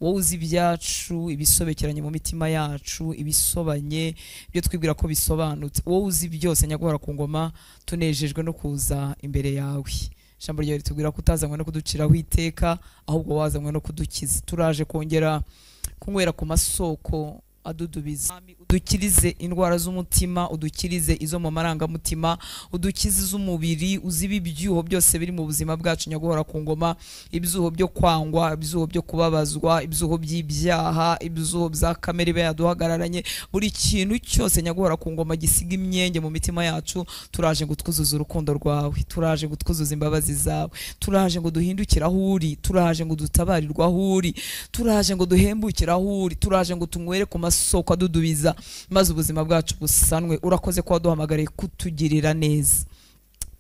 Wowe uzi ibyacu, ibisobekeranye mu mitima yacu, ibisobanye, ibyo twibwira ko bisobanutse, wowe uzi byose nyaguhora ku ngoma, tunejejwe no kuza imbere yawe. Ijambo ryawe ritubwira ko utazanywe no kuduciraho iteka, ahubwo wazanywe no kudukiza. Turaje kongera kunywera ku masoko adudubiza. Udukirize indwara z'umutima, udukirize izo mu marangamutima, udukize iz'umubiri, uzibe ibyuho byose biri mu buzima bwacu nyaguhora ku ngoma, ibyuho byo kwangwa, ibyuho byo kubabazwa, ibyuho by'ibyaha, ibyuho bya kamere iba yaduhagararanye, buri kintu cyose nyaguhora ku ngoma gisiga imyenge mu mitima yacu. Turaje ngo twuzuze urukundo rwawe, turaje ngo twuzuze imbabazi zawe, turaje ngo duhindukire aho uri, turaje ngo dutabarirwe aho uri, turaje ngo duhembukire aho uri, turaje ngo tunywere ku masoko adudubiza, maze ubuzima bwacu busanwe. Urakoze ko waduhamagariye kutugirira neza.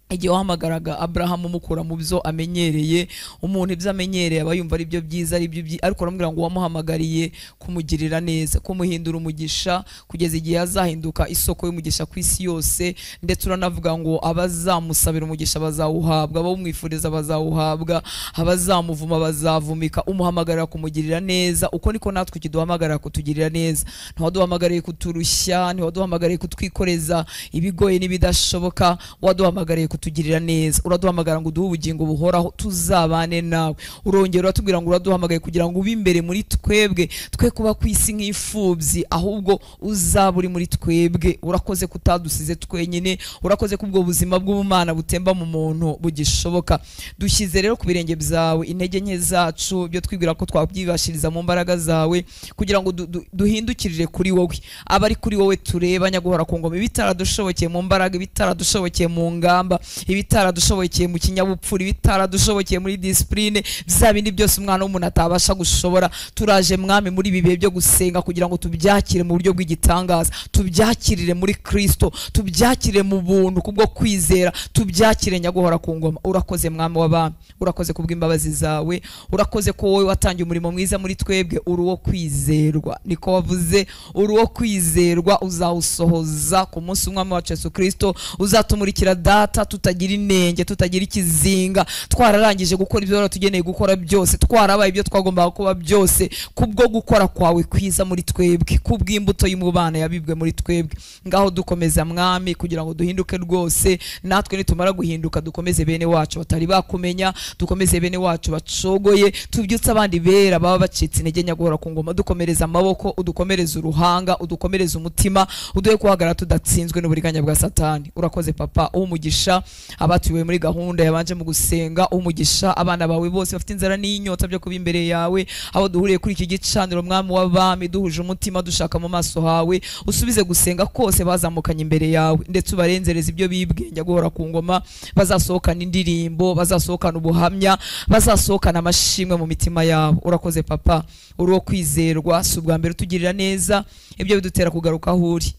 Igihe wahamagaraga Abrahamu umukura mu byo amenyereye, umuntu ibyo amenyereye aba yumva ari byo byiza, ari byo, ariko uramubwira ngo wamuhamagariye kumugirira neza, kumuhindura umugisha kugeza igihe azahinduka isoko y'umugisha ku isi yose. Ndetse uranavuga ngo abazamusabira umugisha bazawuhabwa, abawumwifuriza bazawuhabwa, abazamuvuma bazavumika. Umuhamagarira kumugirira neza, uko niko natwe kiduhamagarira kutugirira neza. Ntiwaduhamagariye kuturushya, ntiwaduhamagariye kutwikoreza ibigoye n'ibidashoboka, waduhamagariye kutugirira neza. Uraduhamagara ngo uduhe ubugingo buhoraho, tuzabane nawe. Urongera uratubwira ngo uraduhamagaye kugira ngo ube imbere muri twebwe, twe kuba ku isi nk'imfubyi, ahubwo uzaba uri muri twebwe. Urakoze kutadusize twenyine, urakoze ko ubwo buzima bw'ubumana butemba mu muntu bugishoboka. Dushyize rero ku birenge byawe intege nke zacu, ibyo twibwira ko twabyibashiriza mu mbaraga zawe, kugira ngo duhindukirire kuri wowe. Abari kuri wowe tureba nyaguhora ku ngoma, ibitaradushobokeye mu mbaraga, ibitaradushobokeye mu ngamba, ibitaradushobokeye mu kinyabupfura, ibitaradushobokeye muri discipline, bya bindi byose umwana w'umuntu atabasha gushobora. Turaje mwami muri ibi bihe byo gusenga kugira ngo tubyakire mu buryo bw'igitangaza, tubyakirire muri Kristo, tubyakire mu buntu kubwo kwizera, tubyakire nyaguhora ku ngoma. Urakoze mwami w'abami, urakoze kubw'imbabazi zawe, urakoze ko wowe watangiye umurimo mwiza muri twebwe, uri uwo kwizerwa, niko wavuze, uri uwo kwizerwa, uzawusohoza ku munsi w'umwami wacu Yesu Kristo. Uzatumurikira data tutagira inenge, tutagira ikizinga, twararangije gukora ibyo tugeneye gukora byose, twarabaye ibyo twagombaga kuba byose, kubwo gukora kwawe kwiza muri twebwe, kubw'imbuto y'umubano yabibwe muri twebwe. Ngaho dukomeza mwami kugira ngo duhinduke rwose, natwe nitumara guhinduka dukomeze bene wacu batari bakumenya, dukomeze bene wacu bacogoye, tubyutse abandi bera baba bacitse intege nyaguhora ku ngoma. Dukomereza amaboko, udukomereze uruhanga, udukomereze umutima, uduhe guhagarara tudatsinzwe n'uburiganya bwa Satani. Urakoze papa, umugisha abatuwe muri gahunda yabanje mu gusenga, umugisha abana bawe bose bafite inzara n'inyota byo kuba imbere yawe, abo duhuriye kuri iki gicaniro mwami w'abami, duhuje umutima dushaka mu maso hawe, usubize gusenga kose bazamukanye imbere yawe, ndetse ubarenzereze ibyo bibwe nyaguhora ku ngoma. Bazasohokana indirimbo, bazasohokana ubuhamya, bazasohokana amashimwe mu mitima yabo. Urakoze papa, uri uwo kwizerwa, si ubwa mbere utugirira neza, ibyo bidutera kugaruka aho uri.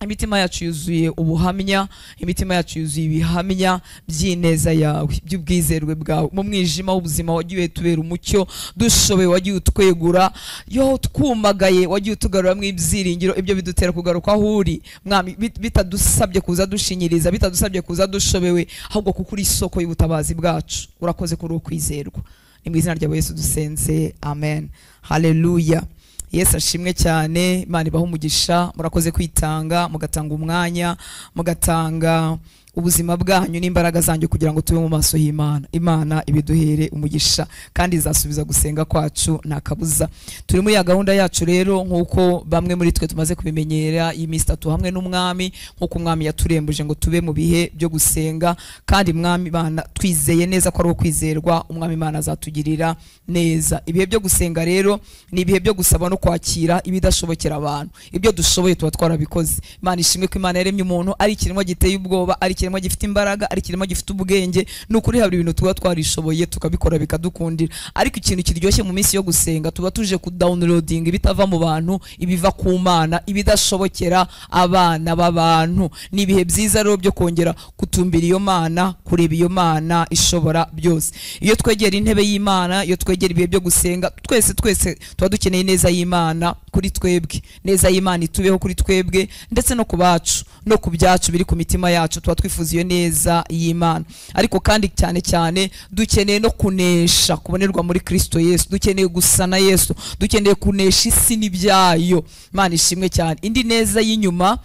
Imitima yacu yuzuye ubuhamya, imitima yacu yuzuye ibihamya by'ineza yawe, by'ubwizerwe bwawe. Mu mwijima w'ubuzima wagiye tubera umucyo, dushoboye wagiye utwegura, yo twumagaye wagiye utugarura mu ibyiringiro. Ibyo bidutera kugaruka aho uri mwami, bitadusabye kuza dushinyiriza, bitadusabye kuza dushobewe, ahubwo kuko uri isoko y'ubutabazi bwacu. Urakoze kuri ukwizerwa. Ni mu izina rya Yesu dusenze, amen. Haleluya. Yesu ashimwe cyane. Imana ibahe umugisha. Murakoze kwitanga, mugatanga umwanya, mugatanga ubuzima bwanyu n'imbaraga zanyu kugira ngo tube mu maso y'Imana. Imana ibiduhere umugisha kandi izasubiza gusenga kwacu nta kabuza. Turi muri ya gahunda yacu rero, nkuko bamwe muri twe tumaze kubimenyera, iyi minsi itatu hamwe n'umwami, nkuko umwami yaturembuje ngo tube mu bihe byo gusenga. Kandi mwami Imana twizeye neza ko ari ukwizerwa, umwami Imana azatugirira neza. Ibihe byo gusenga rero ni ibihe byo gusaba no kwakira ibidashobokera abantu. Ibyo dushoboye tuba twarabikoze. Imana ishimwe ko Imana yaremye umuntu ari ikiremwa giteye ubwoba, ari ikiremwa gifite imbaraga, ari ikiremwa gifite ubwenge. Nukuri hari ibintu tuba twarishoboye tukabikora bikadukundira, ariko ikintu kiryoshye mu minsi yo gusenga tuba tuje ku downloading ibitava mu bantu, ibiva ku Mana, ibidashobokera abana b'abantu. Ni ibihe byiza rero byo kongera kutumbira iyo Mana, kureba iyo Mana ishobora byose. Iyo twegera intebe y'Imana, iyo twegera ibihe byo gusenga, twese twese tuba dukeneye neza y'Imana kuri twebwe, neza y'Imana itubeho kuri twebwe ndetse no ku bacu no ku byacu biri ku mitima yacu. Tuba twifuza iyo neza y'Imana, ariko kandi cyane cyane dukeneye no kunesha kubonerwa muri Kristo Yesu. Dukeneye gusa na Yesu, dukeneye kunesha isi n'ibyayo. Imana ishimwe cyane. Indi neza y'inyuma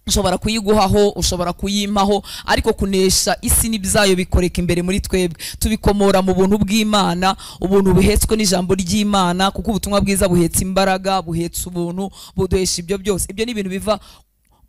ushobora kuyiguhaho, ushobora kuyimpaho, ariko kunesha isi n'ibyayo bikoreka imbere muri twebwe. Tubikomora mu buntu bw'Imana, ubuntu buhetswe n'ijambo ry'Imana, kuko ubutumwa bwiza buhetse imbaraga, buhetse ubuntu, buduhesha ibyo byose. Ibyo ni ibintu biva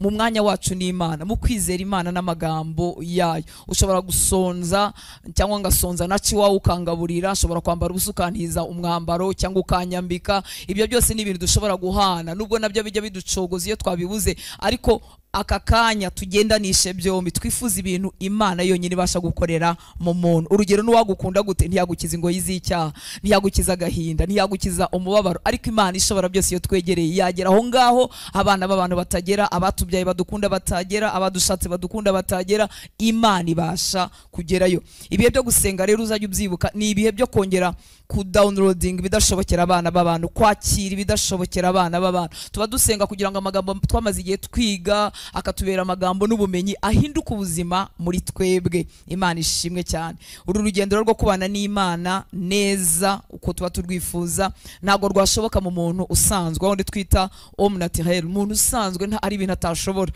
mu mwanya wacu n'Imana, mu kwizera Imana n'amagambo yayo. Ushobora gusonza cyangwa ngasonza naci wawe ukangaburira, ushobora kwambara ubusa ukantiza umwambaro cyangwa ukanyambika. Ibyo byose ni ibintu dushobora guhana, nubwo nabyo bijya biducogoza iyo twabibuze, ariko aka kanya tugendanishe byombi, twifuza ibintu Imana yonyine ibasha gukorera mu muntu. Urugero, n'uwagukunda gute ntiyagukiza ingoyi z'icyaha, ntiyagukiza agahinda, ntiyagukiza umubabaro, ariko Imana ishobora byose iyo twegereye yagera aho ngaho abana b'abantu batagera, abatubyaye badukunda batagera, abadushatse badukunda batagera, Imana ibasha kugerayo. Ibihe byo gusenga rero uzajya ubyibuka, ni ibihe byo kongera ku downloading bidashobokera abana b'abantu, kwakira ibidashobokera abana b'abantu. Tuba dusenga kugira ngo amagambo twamaze igihe twiga akatubera amagambo n'ubumenyi ahinduka ubuzima muri twebwe. Imana ishimwe cyane. Uru rugendo rwo kubana n'Imana neza uko tuba turwifuza ntabwo rwashoboka mu muntu usanzwe, aho twita homme naturel. Umuntu usanzwe nta ari ibintu atashobora,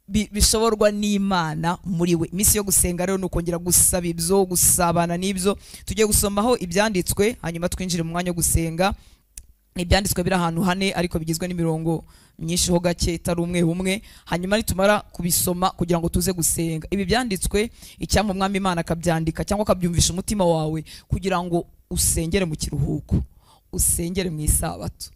bishoborwa n'Imana muri we. Iminsi yo gusenga rero nukongera gusaba ibyo, gusabana n'ibyo. Tugiye gusomaho ibyanditswe hanyuma twinjire mu mwanya wo gusenga. Ibyanditswe biri ahantu hane ariko bigizwe n'imirongo myinshi ho gake itari umwe umwe, hanyuma nitumara kubisoma kugira ngo tuze gusenga. Ibi byanditswe icyampa Umwami Imana akabyandika cyangwa akabyumvisha umutima wawe kugira ngo usengere mu kiruhuko, usengere mu isabato,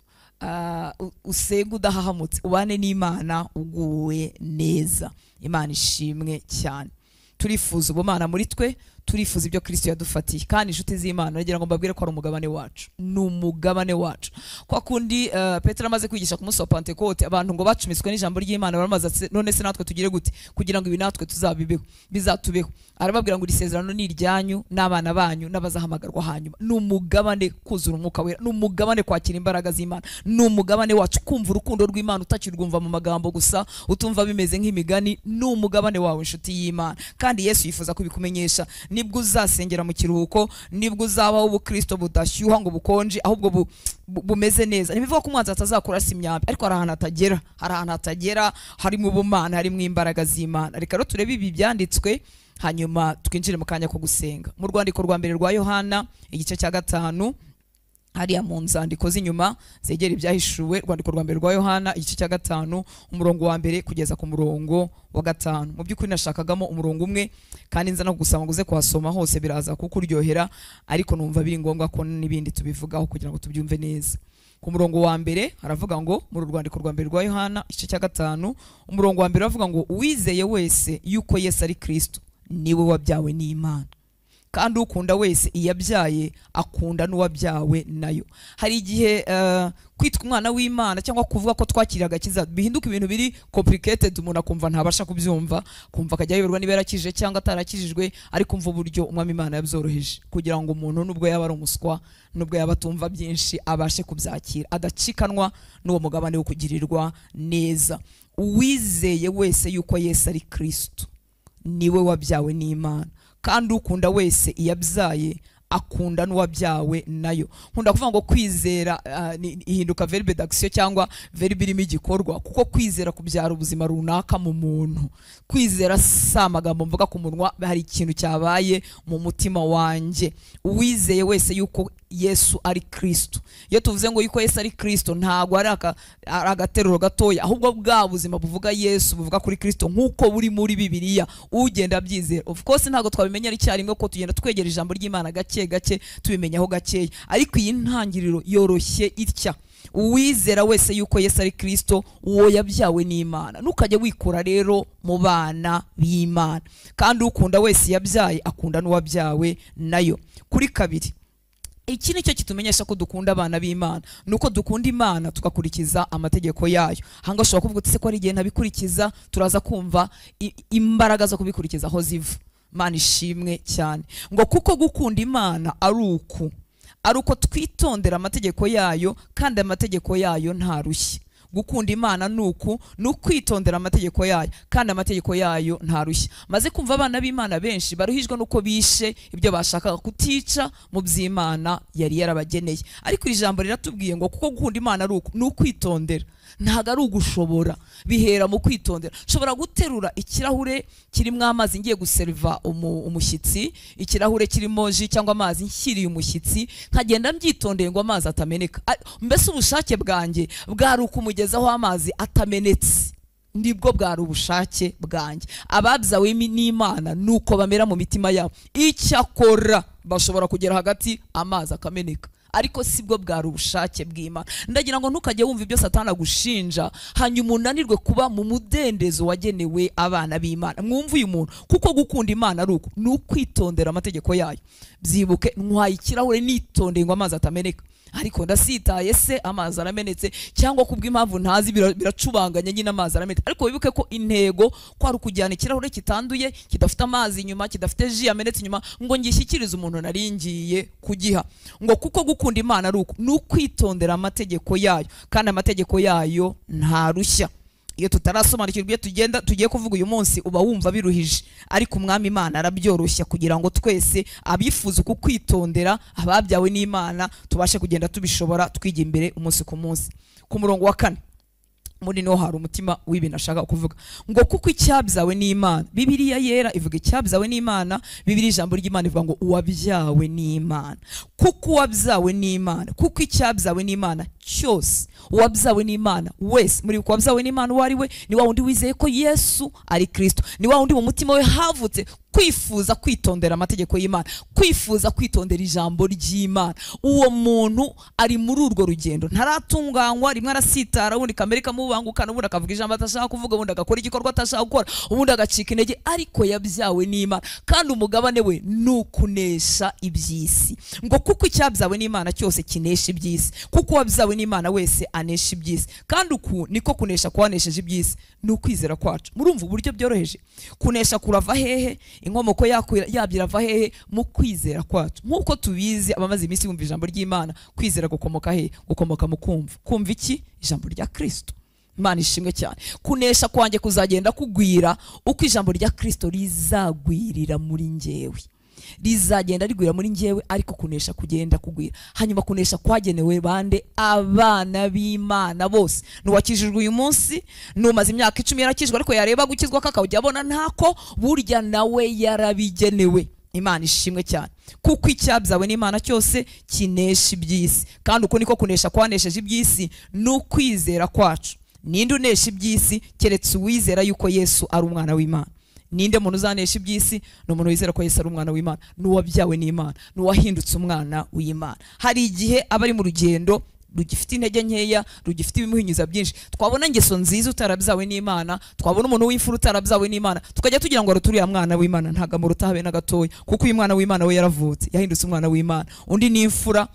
usenge udahahamutse, ubane n'Imana uguwe neza. Imana ishimwe cyane. Turifuza ubumana muri twe, turifuza ibyo Kristo yadufatiye. Kandi inshuti z'Imana, nagira ngo mbabwire ko ari umugabane wacu, ni umugabane wacu. Kwa kundi Petero amaze kwigisha ku munsi wa Pentekote, abantu ngo bacumiswe n'ijambo ry'Imana baramaze, none se natwe tugire gute kugira ngo ibi natwe tuzabibeho, bizatubeho? Arababwira ngo isezerano ni iryanyu n'abana banyu n'abazahamagarwa hanyuma. Ni umugabane kuzura umwuka wera, ni umugabane kwakira imbaraga z'Imana, ni umugabane wacu kumva urukundo rw'Imana utakirwumva mu magambo gusa, utumva bimeze nk'imigani. Ni umugabane wawe inshuti y'Imana, kandi Yesu yifuza kubikumenyesha. Nibwo uzasengera mu kiruhuko, nibwo uzabaho ubukristo budashyuha ngo bukonje, ahubwo bumeze neza. Ntibivuga ko umwanzi atazakora si imyambi, ariko hari ahantu atagera, hari ahantu atagera, harimo ubumana, harimo imbaraga z'Imana. Reka rero turebe ibi byanditswe hanyuma twinjire mu kanya ko gusenga. Mu rwandiko rwa mbere rwa Yohana igice cya 5, hariya mu nzandiko z'inyuma zegera ibyahishuwe, rwandiko rwa mbere rwa Yohana igice cya 5 umurongo wa mbere kugeza ku murongo wa 5. Mu by'ukuri nashakagamo umurongo umwe kandi nza no gusaba ngo uze kuhasoma hose, biraza kukuryohera, ariko numva biri ngombwa ko n'ibindi tubivugaho kugira ngo tubyumve neza. Ku murongo wa mbere haravuga ngo, mu rwandiko rwa mbere rwa Yohana igice cya 5 umurongo wa mbere aravuga ngo, uwizeye wese yuko Yesu ari Kristo niwe wabyawe n'Imana, kandi ukunda wese iyabyaye akunda n'uwabyawe nayo. Hari igihe kwitwa umwana w'Imana cyangwa kuvuga ko twakira agakiza bihinduka ibintu biri complicated, umuntu akumva ntabasha kubyumva, kumva akajya ayoberwa niba yarakijije cyangwa atarakijijwe, ariko umva uburyo Umwami Imana yabyoroheje kugira ngo umuntu nubwo yaba ari umuswa, nubwo yaba atumva byinshi, abashe kubyakira, adacikanwa n'uwo mugabane wo kugirirwa neza. Uwizeye wese yuko Yesu ari Kristo niwe wabyawe n'Imana, kandi ukunda wese iyabyaye akunda n'uwabyawe nayo. Nkunda kuvuga ngo kwizera ihinduka verbe d'action cyangwa verbe irimo igikorwa, kuko kwizera kubyara ubuzima runaka mu muntu. Kwizera si amagambo mvuga ku munwa, hari ikintu cyabaye mu mutima wanjye. Uwizeye wese yuko Yesu ari Kristo. Iyo tuvuze ngo yuko Yesu ari Kristo, ntago ari agateruro gatoya, ahubwo bwa buzima buvuga Yesu, buvuga kuri Kristo nkuko buri muri Bibiliya, ugenda abyizera. Of course ntago twabimenya ari cyarimwe, ko tugenda twegera ijambo ry'Imana gake gake, tubimenyaho gakeya, ariko iyi ntangiriro yoroshye itya: uwizera wese yuko Yesu ari Kristo, uwo yabyawe n'Imana. Nukajya wikura rero mu bana b'Imana, kandi ukunda wese yabyaye akunda n'uwabyawe nayo. Kuri kabiri, iki nicyo kitumenyesha ko dukunda abana b'Imana, nuko dukunda Imana tugakurikiza amategeko yayo. Hanga ushobora kuvuga uti se ko ari igihe ntabikurikiza, turaza kumva imbaraga zo kubikurikiza aho ziva. Imana ishimwe cyane. Ngo kuko gukunda Imana ari uku, ari uko twitondera amategeko yayo, kandi amategeko yayo ntarushya. Gukunda Imana nuku nukwitondera amategeko yayo, kandi amategeko yayo ntarushya. Maze kumva abana b'Imana benshi baruhijwe nuko bishe ibyo bashakaga kutica mu by'Imana yari yarabageneye. Ariko iri jambo riratubwiye ngo kuko gukunda Imana ari uku nukwitondera, ntago ari ugushobora, bihera mu kwitondera. Nshobora guterura ikirahure kirimo amazi ngiye guserva umushyitsi, ikirahure kirimo ji cyangwa amazi nshyiriye umushyitsi, nkagenda mbyitondeye ngo amazi atameneka. Mbese ubushake bwanjye bwari ukumugezaho amazi atamenetse, nibwo bwari ubushake bwanjye. Ababyawe n'Imana nuko bamera mu mitima yabo, icyakora bashobora kugera hagati amazi akameneka, ariko sibwo bwari ubushake bw'Imana. Ndagira ngo ntukajye wumva ibyo Satani agushinja hanyuma unanirwe kuba mu mudendezo wagenewe abana b'Imana. Mwumve uyu muntu, kuko gukunda Imana ari uku nukwitondera amategeko yayo. Byibuke ntwaye ikirahure nitondeye ngo amazi atameneka, ariko ndasitaye se amazi aramenetse, cyangwa kubw'impamvu ntazi biracubanganye nyine amazi aramenetse. Ariko wibuke ko intego kwari ukujyana ikirahure kitanduye, kidafite amazi inyuma, kidafite ji yamenetse inyuma, ngo ngishyikirize umuntu naringiye kugiha. Ngo kuko gukunda Imana ari uku nukwitondera amategeko yayo, kandi amategeko yayo ntarushya. Iyo tutarasobanukirwa ibyo tugenda tugiye kuvuga uyu munsi uba wumva biruhije, ariko Umwami Imana arabyoroshya kugira ngo twese abifuza uku kwitondera, ababyawe n'Imana, tubashe kugenda tubishobora twijya imbere umunsi ku munsi. Ku murongo wa 4 muri no hari umutima w'ibintu ashaka kuvuga ngo kuko icyabyawe n'Imana. Bibiliya yera ivuga icyabyawe n'Imana, Bibiliya ijambo ry'Imana ivuga ngo uwabyawe n'Imana. Kuko uwabyawe n'Imana, kuko icyabyawe n'Imana cyose, uwabyawe n'Imana wese, muri uko wabyawe n'Imana uwo ari we, ni wa wundi wizeye ko Yesu ari Kristo, ni wa wundi mu mutima we havutse kwifuza kwitondera amategeko y'Imana, kwifuza kwitondera ijambo ry'Imana. Uwo muntu ari muri urwo rugendo, ntaratunganywa, rimwe arasitara, ubundi kamere kamubangukana, ubundi akavuga ijambo atashaka kuvuga, ubundi agakora igikorwa atashaka gukora, ubundi agacika intege, ariko yabyawe n'Imana, kandi umugabane we nukunesha iby'isi. Ngo kuko icyabyawe n'Imana cyose kinesha iby'isi, kuko uwabyawe n'Imana wese anesha iby'isi, kandi uku niko kunesha kwanesheje iby'isi, nukwizera kwacu. Murumva uburyo byoroheje kunesha kurava hehe? Inkomoko yabyo irava hehe? Mu kwizera kwacu. Nkuko tubizi abamaze iminsi bumva ijambo ry'Imana, kwizera gukomoka hehe? Gukomoka mu kumva. Kumva iki? Ijambo rya Kristo. Imana ishimwe cyane. Kunesha kwanjye kuzagenda kugwira uko ijambo rya Kristo rizagwirira muri njyewe, rizagenda rigwira muri njyewe, ariko kunesha kugenda kugwira. Hanyuma kunesha kwagenewe bande? Abana b'Imana bose. Nuwakijijwe uyu munsi, numaze imyaka 10 yarakijwe, ariko yareba gukizwa kakawujya abona ntako, burya nawe yarabigenewe. Imana ishimwe cyane. Kuko icyabyawe n'Imana cyose kinesha iby'isi, kandi uko niko kunesha kwanesheje iby'isi nukwizera kwacu. Ninde unesha iby'isi keretse uwizera yuko Yesu ari umwana w'Imana? Ninde muntu uzanesha iby'isi? Ni umuntu wizera ko Yesu ari umwana w'Imana, n'uwabyawe n'Imana, n'uwahindutse umwana w'Imana. Hari igihe aba ari mu rugendo rugifite intege nkeya, rugifite ibimuhinyuza byinshi. Twabona ingeso nziza utarabyawe n'Imana, twabona umuntu w'imfura utarabyawe n'Imana, tukajya tugira ngo aruturiye mwana w'Imana, ntago amuruta habe na gatoya, kuko uyu mwana w'Imana we yaravutse, yahindutse umwana w'Imana. Undi ni imfura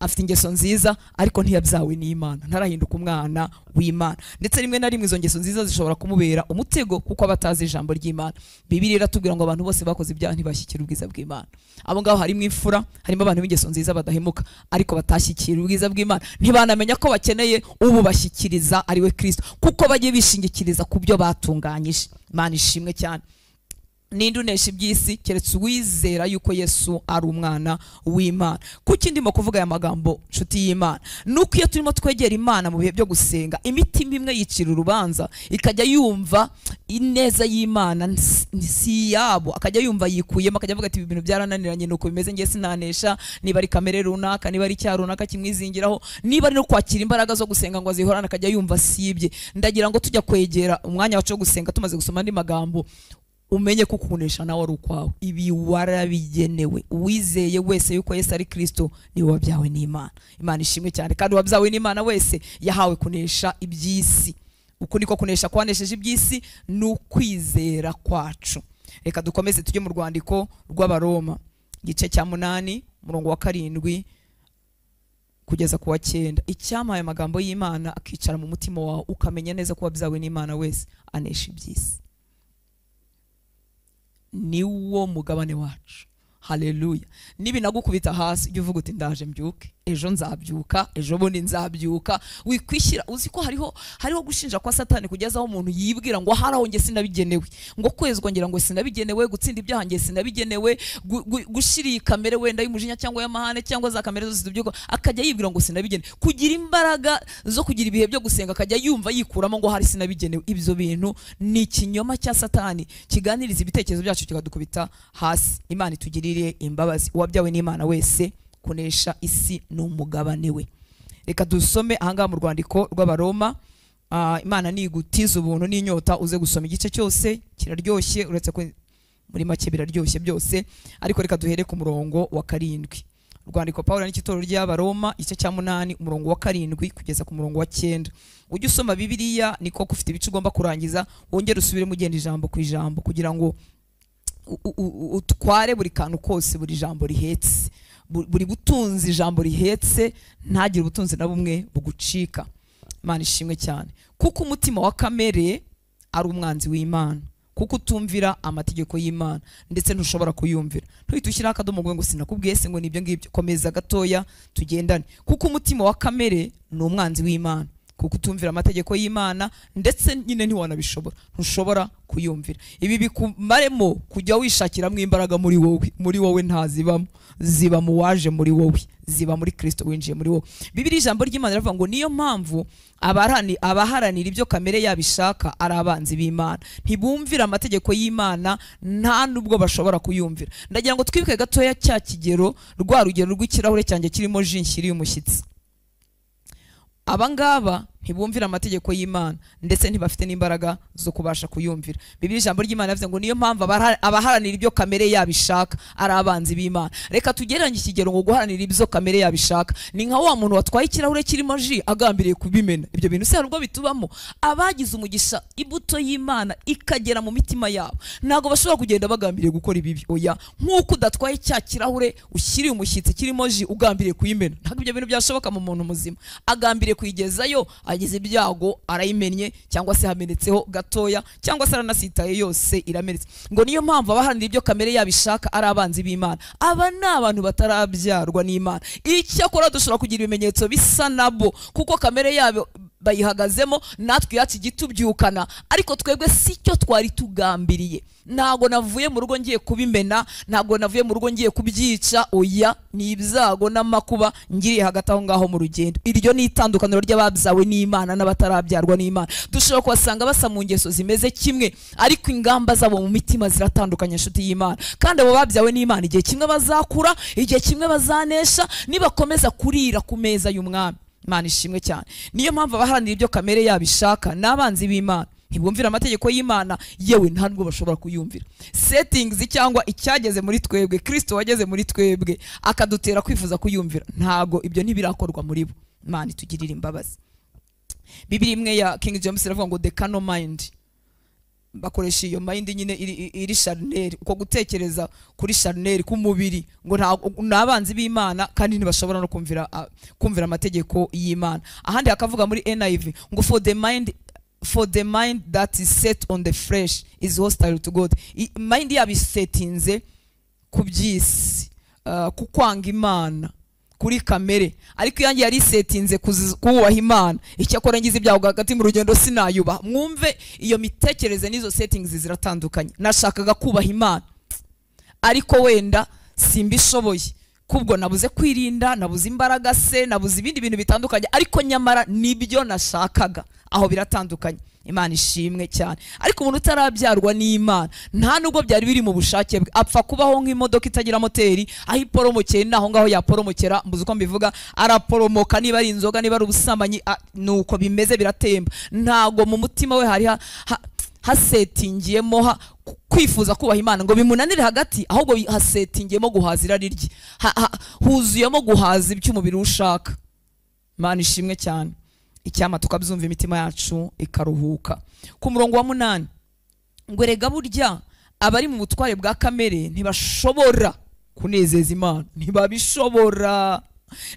afite ingeso nziza ariko ntiyabyawe n'Imana, ntarahinduka umwana w'Imana. Ndetse rimwe na rimwe izo ngeso nziza zishobora kumubera umutego kuko abatazi ijambo ry'Imana. Bibiliya iratubwira ngo abantu bose bakoze ibyaha ntibashyikira ubwiza bw'Imana. Abo ngaho harimo imfura, harimo abantu b'ingeso nziza badahemuka ariko batashyikira ubwiza bw'Imana, ntibanamenya ko bakeneye ububashyikiriza ari we Kristo, kuko bagiye bishingikiriza ku byo batunganyije. Imana ishimwe cyane. Ninde unesha iby'isi keretse uwizera yuko Yesu ari umwana w'Imana? Kuki ndimo kuvuga aya magambo nshuti y'Imana? Nuko iyo turimo twegera Imana mu bihe byo gusenga, imitima imwe yicira urubanza, ikajya yumva ineza y'Imana si yabo, akajya yumva yikuyemo, akajya avuga ati ibi bintu byarananiranye nuko bimeze, ngiye sinanesha, niba ari kamere runaka, niba ari icyaha runaka kimwizingiraho, niba ari no kwakira imbaraga zo gusenga ngo azihorane, akajya yumva sibye. Ndagira ngo tujya kwegera umwanya wacu wo gusenga tumaze gusoma andi magambo, umenye ko kunesha nawe ari ukwawe. Ibi warabigenewe. Uwizeye wese yuko Yesu ari Kristo ni wabyawe n'Imana. Imana ishimwe cyane. Kandi wabyawe n'Imana wese yahawe kunesha iby'isi. Uko niko kunesha kwanesheje iby'isi n'ukwizera kwacu. Reka dukomeze tujye mu rwandiko rw'Abaroma igice cya 8 umurongo wa 7 kugeza ku wa 9. Icyamaye amagambo y'Imana akicara mu mutima wawe, ukamenya neza ko wabyawe n'Imana wese anesha iby'isi. Niwo mugabane wacu. Haleluya. Nibinagukubita hasi ujye uvuga uti ndaje mbyuke, ejo nzabyuka, ejo bundi nzabyuka. Wikwishyira, uzi ko hariho gushinja kwa Satani kugeza aho umuntu yibwira ngo hari aho nge sinabigenewe, ngo kwezwa ngira ngo sinabigenewe, gutsinda ibyaha nge sinabigenewe, gushira iyi kamere wenda y'umujinya cyangwa y'amahane cyangwa za kamere zose tubyuka, akajya yibwira ngo sinabigenewe. Kugira imbaraga zo kugira ibihe byo gusenga akajya yumva yikuramo ngo hari sinabigenewe. Ibyo bintu ni ikinyoma cya Satani kiganiriza ibitekerezo byacu kikadukubita hasi. Imana itugirire imbabazi. Uwabyawe n'Imana wese kunesha isi n'umugabane we. Reka dusome ahangaha mu rwandiko rw'Abaroma. Imana nigutiza ubuntu n'inyota uze gusoma igice cyose, kiraryoshye, uretse ko muri make biraryoshye byose, ariko reka duhere ku murongo wa 7. Urwandiko Paulo n'ikitorero ry'Abaroma igice cya 8 umurongo wa 7 kugeza ku murongo wa 9. Ujye usoma Bibiliya niko kufite ibice ugomba kurangiza, wongere usubire mugenda ijambo ku ijambo kugira ngo utware buri kantu kose, buri jambo rihetse, buri butunzi ijambo rihetse, ntagire ubutunzi na bumwe bugucika. Imana ishimwe cyane. Kuko umutima wa kamere ari umwanzi w'Imana, kuko utumvira amategeko y'Imana ndetse ntushobora kuyumvira. Ntuhite ushyira akadomo ngo sinakubwiye se ngo nibyo ngibyo, komeza gatoya tugendane. Kuko umutima wa kamere ni umwanzi w'Imana, kuko utumvira amategeko y'Imana ndetse nyine ntiwanabishobora, ntushobora kuyumvira. Ibi bikumaremo kujya wishakiramo imbaraga muri wowe, muri wowe ntazibamo, ziba mu waje muri wowe, ziba muri Kristo winjiye muri wowe. Bibiliya ijambo ry'Imana rivuga ngo niyo mpamvu abaharanira ibyo kamere yabishaka ari abanzi b'Imana, ntibumvira amategeko y'Imana, nta nubwo bashobora kuyumvira. Ndagira ngo twibuke gatoya cya kigero, rwa rugero rw'ikirahure cyanjye kirimo ji nshyiriye umushyitsi. Abangaba ntibumvira amategeko y'Imana ndetse ntibafite n'imbaraga zo kubasha kuyumvira. Bibiliya ijambo ry'Imana yavuze ngo niyo mpamvu abaharanira ibyo kamere yabishaka ari abanzi b'Imana. Reka tugereranye ikigero ngo guharanira ibyo kamere yabishaka ni nka wa muntu watwaye ikirahure kirimo ji agambiriye kubimena. Ibyo bintu se harubwo bitubamo? Abagize umugisha imbuto y'Imana ikagera mu mitima yabo ntago bashobora kugenda bagambiriye gukora ibibi. Oya, nkuko udatwaye cya kirahure ushyiriye umushyitsi kirimo ji ugambiriye kuyimena, ntabwo ibyo bintu byashoboka mu muntu muzima. Agambiriye kuyigezayo, agize ibyago arayimennye, cyangwa se hamenetseho gatoya, cyangwa se aranasitaye yose iramenetse. Ngo niyo mpamvu abaharanira ibyo kamere yabishaka ari abanzi b'Imana. Aba ni abantu batarabyarwa n'Imana. Icyakora dushobora kugira ibimenyetso bisa nabo kuko kamere yabo bayihagazemo, natwe yacu igitubyukana, ariko twebwe sicyo twari tugambiriye. Ntago navuye mu rugo ngiye kubimena, ntago navuye mu rugo ngiye kubyica, oya, ni ibyago n'amakuba ngiriye hagati aho ngaho mu rugendo. Iryo ni itandukaniro ry'ababyawe n'Imana n'abatarabyarwa n'Imana. Dushobora kubasanga basa mu ngeso zimeze kimwe, ariko ingamba zabo mu mitima ziratandukanye, inshuti y'Imana. Kandi abo babyawe n'Imana igihe kimwe bazakura, igihe kimwe bazanesha, nibakomeza kurira ku meza y'Umwami. Imana ishimwe cyane. Niyo mpamvu abaharanira ibyo kamere yabishaka n'abanzi b'Imana, ntibumvira amategeko y'Imana, yewe nta nubwo bashobora kuyumvira. Settings cyangwa icyageze muri twebwe, Kristo wageze muri twebwe akadutera kwifuza kuyumvira, ntago ibyo ntibirakorwa muri bo. Imana itugirire imbabazi. Bibiliya imwe ya King James iravuga ngo the carnal mind. Bakoresha iyo mind nyine iri charnel, uko gutekereza kuri charnel k'umubiri, ngo n'abanzi b'Imana kandi ntibashobora no kumvira amategeko y'Imana. Ahandi akavuga muri NIV ngo for the mind that is set on the flesh is hostile to God. Mind yabisetinze ku by'isi, ku kwanga Imana, kuri kamere, ariko yanjye yari setinze kubaha Imana. Icyakora ngize ibyago hagati mu rugendo sinayubaha. Mwumve iyo mitekerereze n'izo settings ziratandukanye. Nashakaga kubaha Imana ariko wenda simbishoboye, kubwo nabuze kwirinda, nabuze imbaraga se, nabuze ibindi bintu bitandukanye, ariko nyamara nibyo nashakaga. Aho biratandukanye. Imana ishimwe cyane. Ariko umuntu utarabyarwa n'Imana nta nubwo byari biri mu bushake bwe, apfa kubaho nk'imodoka itagira moteri, aho iporomokeye naho ngaho yaporomokera, mbuze uko mbivuga, araporomoka, niba ari inzoga, niba ari ubusambanyi, nuko bimeze, biratemba. Ntago mu mutima we hari hasetingiyemo kwifuza kubaha Imana ngo bimunanire hagati, ahubwo hasetingiyemo guhaza irari rye, huzuyemo guhaza ibyo umubiri ushaka. Imana ishimwe cyane. Icyama tukabyumva imitima yacu ikaruhuka. Ku murongo wa 8 ngo erega burya abari mu butware bwa kamere ntibashobora kunezeza Imana, ntibabishobora.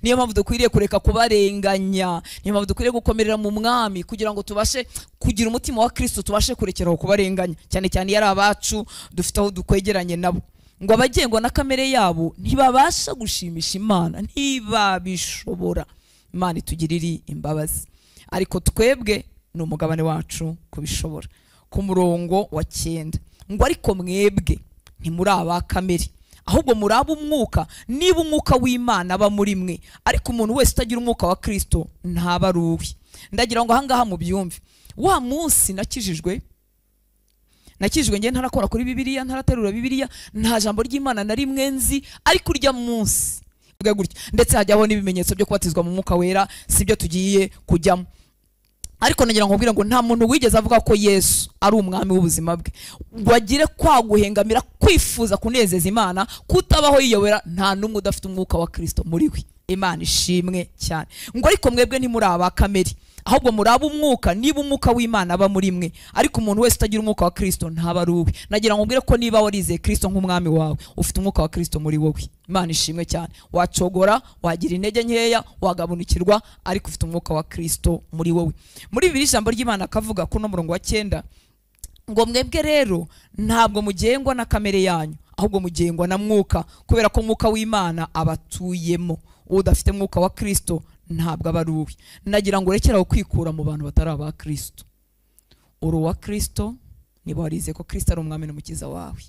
Niyo mpamvu dukwiriye kureka kubarenganya, niyo mpamvu dukwiriye gukomerera mu Mwami kugira ngo tubashe kugira umutima wa Kristo, tubashe kurekeraho kubarenganya, cyane cyane yari abacu dufite aho dukwegeranye nabo. Ngo abagengwa na kamere yabo ntibabasha gushimisha Imana, ntibabishobora. Imana itugirire imbabazi, ariko twebwe ni umugabane wacu kubishobora. Ku murongo wa 9 ngo ariko mwebwe ntimuri aba kamere, ahubwo muri ab'umwuka, niba umwuka w'Imana aba muri mwe. Ariko umuntu wese utagira umwuka wa Kristo ntaba ari uwe. Ndagira ngo ahangaha mubyumve. Wa munsi nakijijwe ngiye ntarakora kuri Bibiliya, ntaraterura Bibiliya, nta jambo ry'Imana na rimwe nzi, ariko urya munsi gutya, ndetse hajyaho n'ibimenyetso byo kubatizwa mu mwuka wera, sibyo tugiye kujyamo. Ariko nagira ngo nkubwire ngo nta muntu wigeze avuga ko Yesu ari umwami w'ubuzima bwe ngo agire kwa guhengamira, kwifuza kunezeza Imana, kutabaho yiyobera. Nta n'umwe udafite umwuka wa Kristo muri we. Imana ishimwe cyane. Ngo ariko mwebwe ntimuri aba kamere, ahubwo muri ab'umwuka, niba umwuka w'Imana aba muri mwe. Ariko umuntu wese utagira umwuka wa Kristo ntaba ari uwe. Nagira ngo nkubwire ko niba warizeye Kristo nk'umwami wawe, ufite umwuka wa Kristo muri wowe. Imana ishimwe cyane. Wacogora, wagira intege nkeya, wagabunukirwa, ariko ufite umwuka wa Kristo muri wowe. Muri bibiri ijambo ry'Imana akavuga kuno murongo wa 9 ngo mwebwe rero ntabwo mugengwa na kamere yanyu, ahubwo mugengwa na mwuka, kubera ko mwuka w'Imana abatuyemo. Udafite mwuka wa Kristo ntabwo aba ari uwe. Nagira ngo urekeraho kwikura mu bantu batari aba Kristo. Uri uwa Kristo niba warize ko Kristo ari umwami n'umukiza wawe.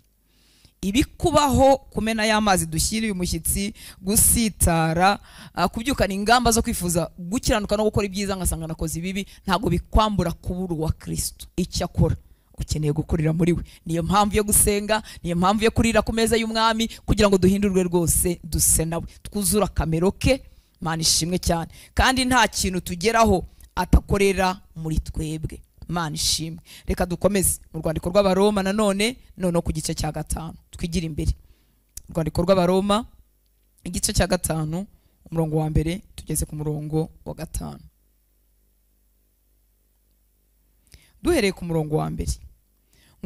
Ibikubaho, kumena y'amazi dushyiriye umushyitsi, gusitara, kubyukana ingamba zo kwifuza gukiranuka no gukora ibyiza ngasanga nakoze ibibi, ntabwo bikwambura kubura uwa Kristo. Icyakora ukeneye gukurira muri we. Niyo mpamvu yo gusenga, niyo mpamvu yo kurira ku meza y'umwami, kugira ngo duhindurwe rwose duse nawe, twuzura kamero ke. Imana ishimwe cyane. Kandi nta kintu tugeraho atakorera muri twebwe. Imana ishimwe. Reka dukomeze mu rwandiko rw'Abaroma nanone, noneho ku gice cya 5 twigira imbere. Rwandiko rw'Abaroma igice cya 5 umurongo wa 1 tugeze ku murongo wa 5. Duhereye ku murongo wa 1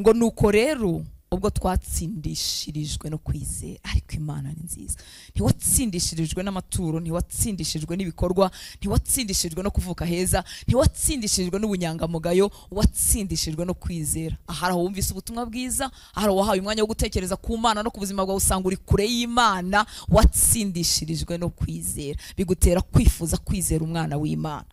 ngo nuko rero ubwo twatsindishirijwe no kwizera. Ariko Imana ni nziza. Ntiwatsindishirijwe n'amaturo, ntiwatsindishirijwe n'ibikorwa, ntiwatsindishirijwe no kuvuka heza, ntiwatsindishirijwe n'ubunyangamugayo, watsindishirijwe no kwizera. Ahari aho wumvise ubutumwa bwiza, ahari wahawe umwanya wo gutekereza ku Mana no ku buzima bwawe, usanga uri kure y'Imana. Watsindishirijwe no kwizera, bigutera kwifuza kwizera umwana w'Imana.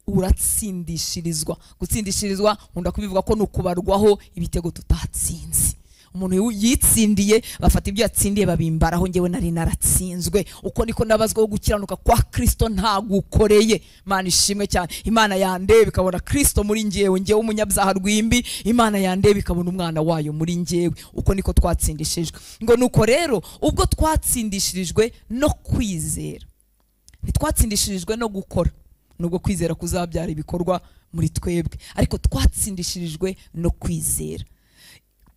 Uratsindishirizwa. Gutsindishirizwa nkunda kubivuga ko nukubarwaho ibitego tutatsinze. Umuntu yitsindiye bafata ibyo yatsindiye babimbaraho, ngewe nari naratsinzwe. Uko niko nabazwaho gukiranuka kwa Kristo ntagukoreye. Imana ishimwe cyane. Imana yandeba ikabona Kristo muri ngewe, ngewe umunyabyaha rwimbi, Imana yandeba ikabona umwana wayo muri ngewe. Uko niko twatsindishijwe. Ngo nuko rero ubwo twatsindishirijwe no kwizera, ntitwatsindishirijwe no gukora, nubwo kwizera kuzabyara ibikorwa muri twebwe, ariko twatsindishirijwe no kwizera.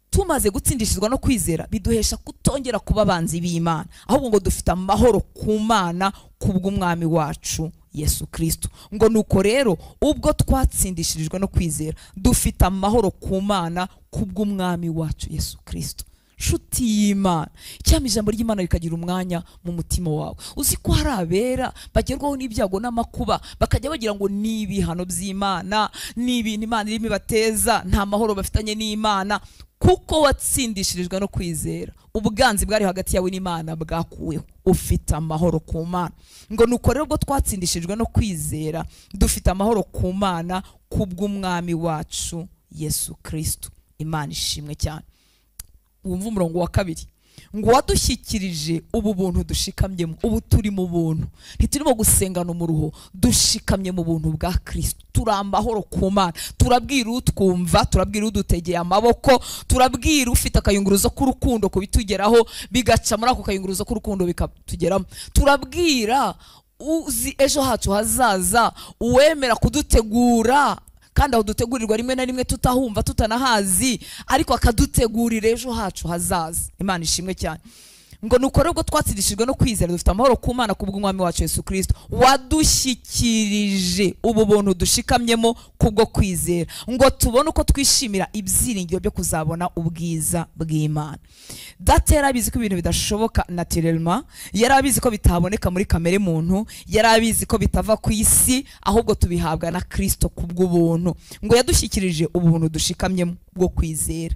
Tumaze gutsindishirizwa no kwizera biduhesha kutongera kuba abanzi b'Imana, ahubwo ngo dufite amahoro ku Mana kubw'umwami wacu Yesu Kristo. Ngo nuko rero ubwo twatsindishirijwe no kwizera dufite amahoro ku Mana kubw'umwami wacu Yesu Kristo. Shuti y'Imana, cyangwa ijambo ry'Imana rikagira umwanya mu mutima wawe. Uzi ko hari abera bagerwaho n'ibyago n'amakuba, bakajya bagira ngo ni ibihano by'Imana, ni ibintu Imana irimo ibateza, nta mahoro bafitanye n'Imana. Kuko watsindishirijwe no kwizera, ubwanzi bwari hagati yawe n'Imana bwakuweho, ufite amahoro ku Mana. Ngo nuko rero ubwo twatsindishirijwe no kwizera dufite amahoro ku Mana kubw'umwami wacu Yesu Kristo. Imana ishimwe cyane. Wumva umurongo wa 2 ngo wadushyikirije ubu buntu dushikamyemo. Ubu turi mu buntu, ntiturimo gusengana umuruho, dushikamye mu buntu bwa Kristo. Turambahoro ku Mana, turabwira utwumva, turabwira udutegeye amaboko, turabwira ufite akayunguruzo k'urukundo kubitugeraho, bigaca muri ako kayunguruzo k'urukundo bikatugeramo. Turabwira uzi ejo hacu hazaza, uwemera kudutegura, kandi aho dutegurirwa rimwe na rimwe tutahumva tutanahazi, ariko akadutegurira ejo hacu hazaza. Imana ishimwe cyane. Ngo nuko rero ubwo twatsindishijwe no kwizera dufite amahoro ku Mana kubw'umwami wacu Yesu Kristo, wadushyikirije ubu buntu dushikamyemo kubwo kwizera, ngo tubone uko twishimira ibyiringiro byo kuzabona ubwiza bw'Imana. Data yarabizi ko ibintu bidashoboka naturellement, yarabizi ko bitaboneka muri kamere muntu, yarabizi ko bitava ku isi, ahubwo tubihabwa na Kristo kubw'ubuntu. Ngo yadushyikirije ubuntu dushikamyemo bwo kwizera.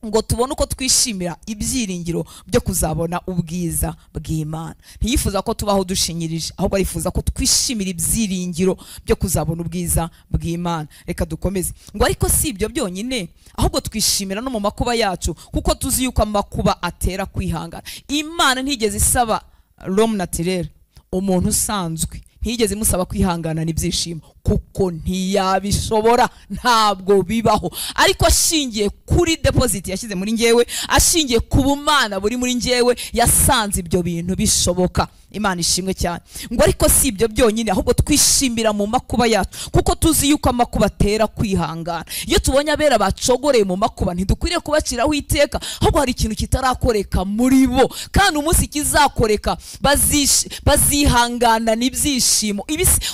ngo tubone uko twishimira ibyiringiro byo kuzabona ubwiza bw'Imana. Ntiyifuza ko tubaho dushinyirije, ahubwo arifuza ko twishimira ibyiringiro byo kuzabona ubwiza bw'Imana. Reka dukomeze. Ngo ariko si ibyo byonyine, ahubwo twishimira no mu makuba yacu, kuko tuzi yuko amakuba atera kwihangana. Imana ntigeze isaba l'homme naturel, umuntu usanzwe, ntiyigeze imusaba kwihangana n'ibyishimo, kuko ntiyabishobora, ntabwo bibaho. Ariko ashingiye kuri deposit yashyize muri njyewe, ashingiye ku bumana buri muri njyewe, yasanze ibyo bintu bishoboka. Imana ishimwe cyane. Ngo ariko si ibyo byonyine, ahubwo twishimira mu makuba yacu, kuko tuzi yuko amakuba atera kwihangana. Iyo tubonye abera bacogoreye mu makuba, ntidukwiriye kubaciraho iteka, ahubwo hari ikintu kitarakoreka muri bo, kandi umunsi kizakoreka bazihangana n'ibyishimo.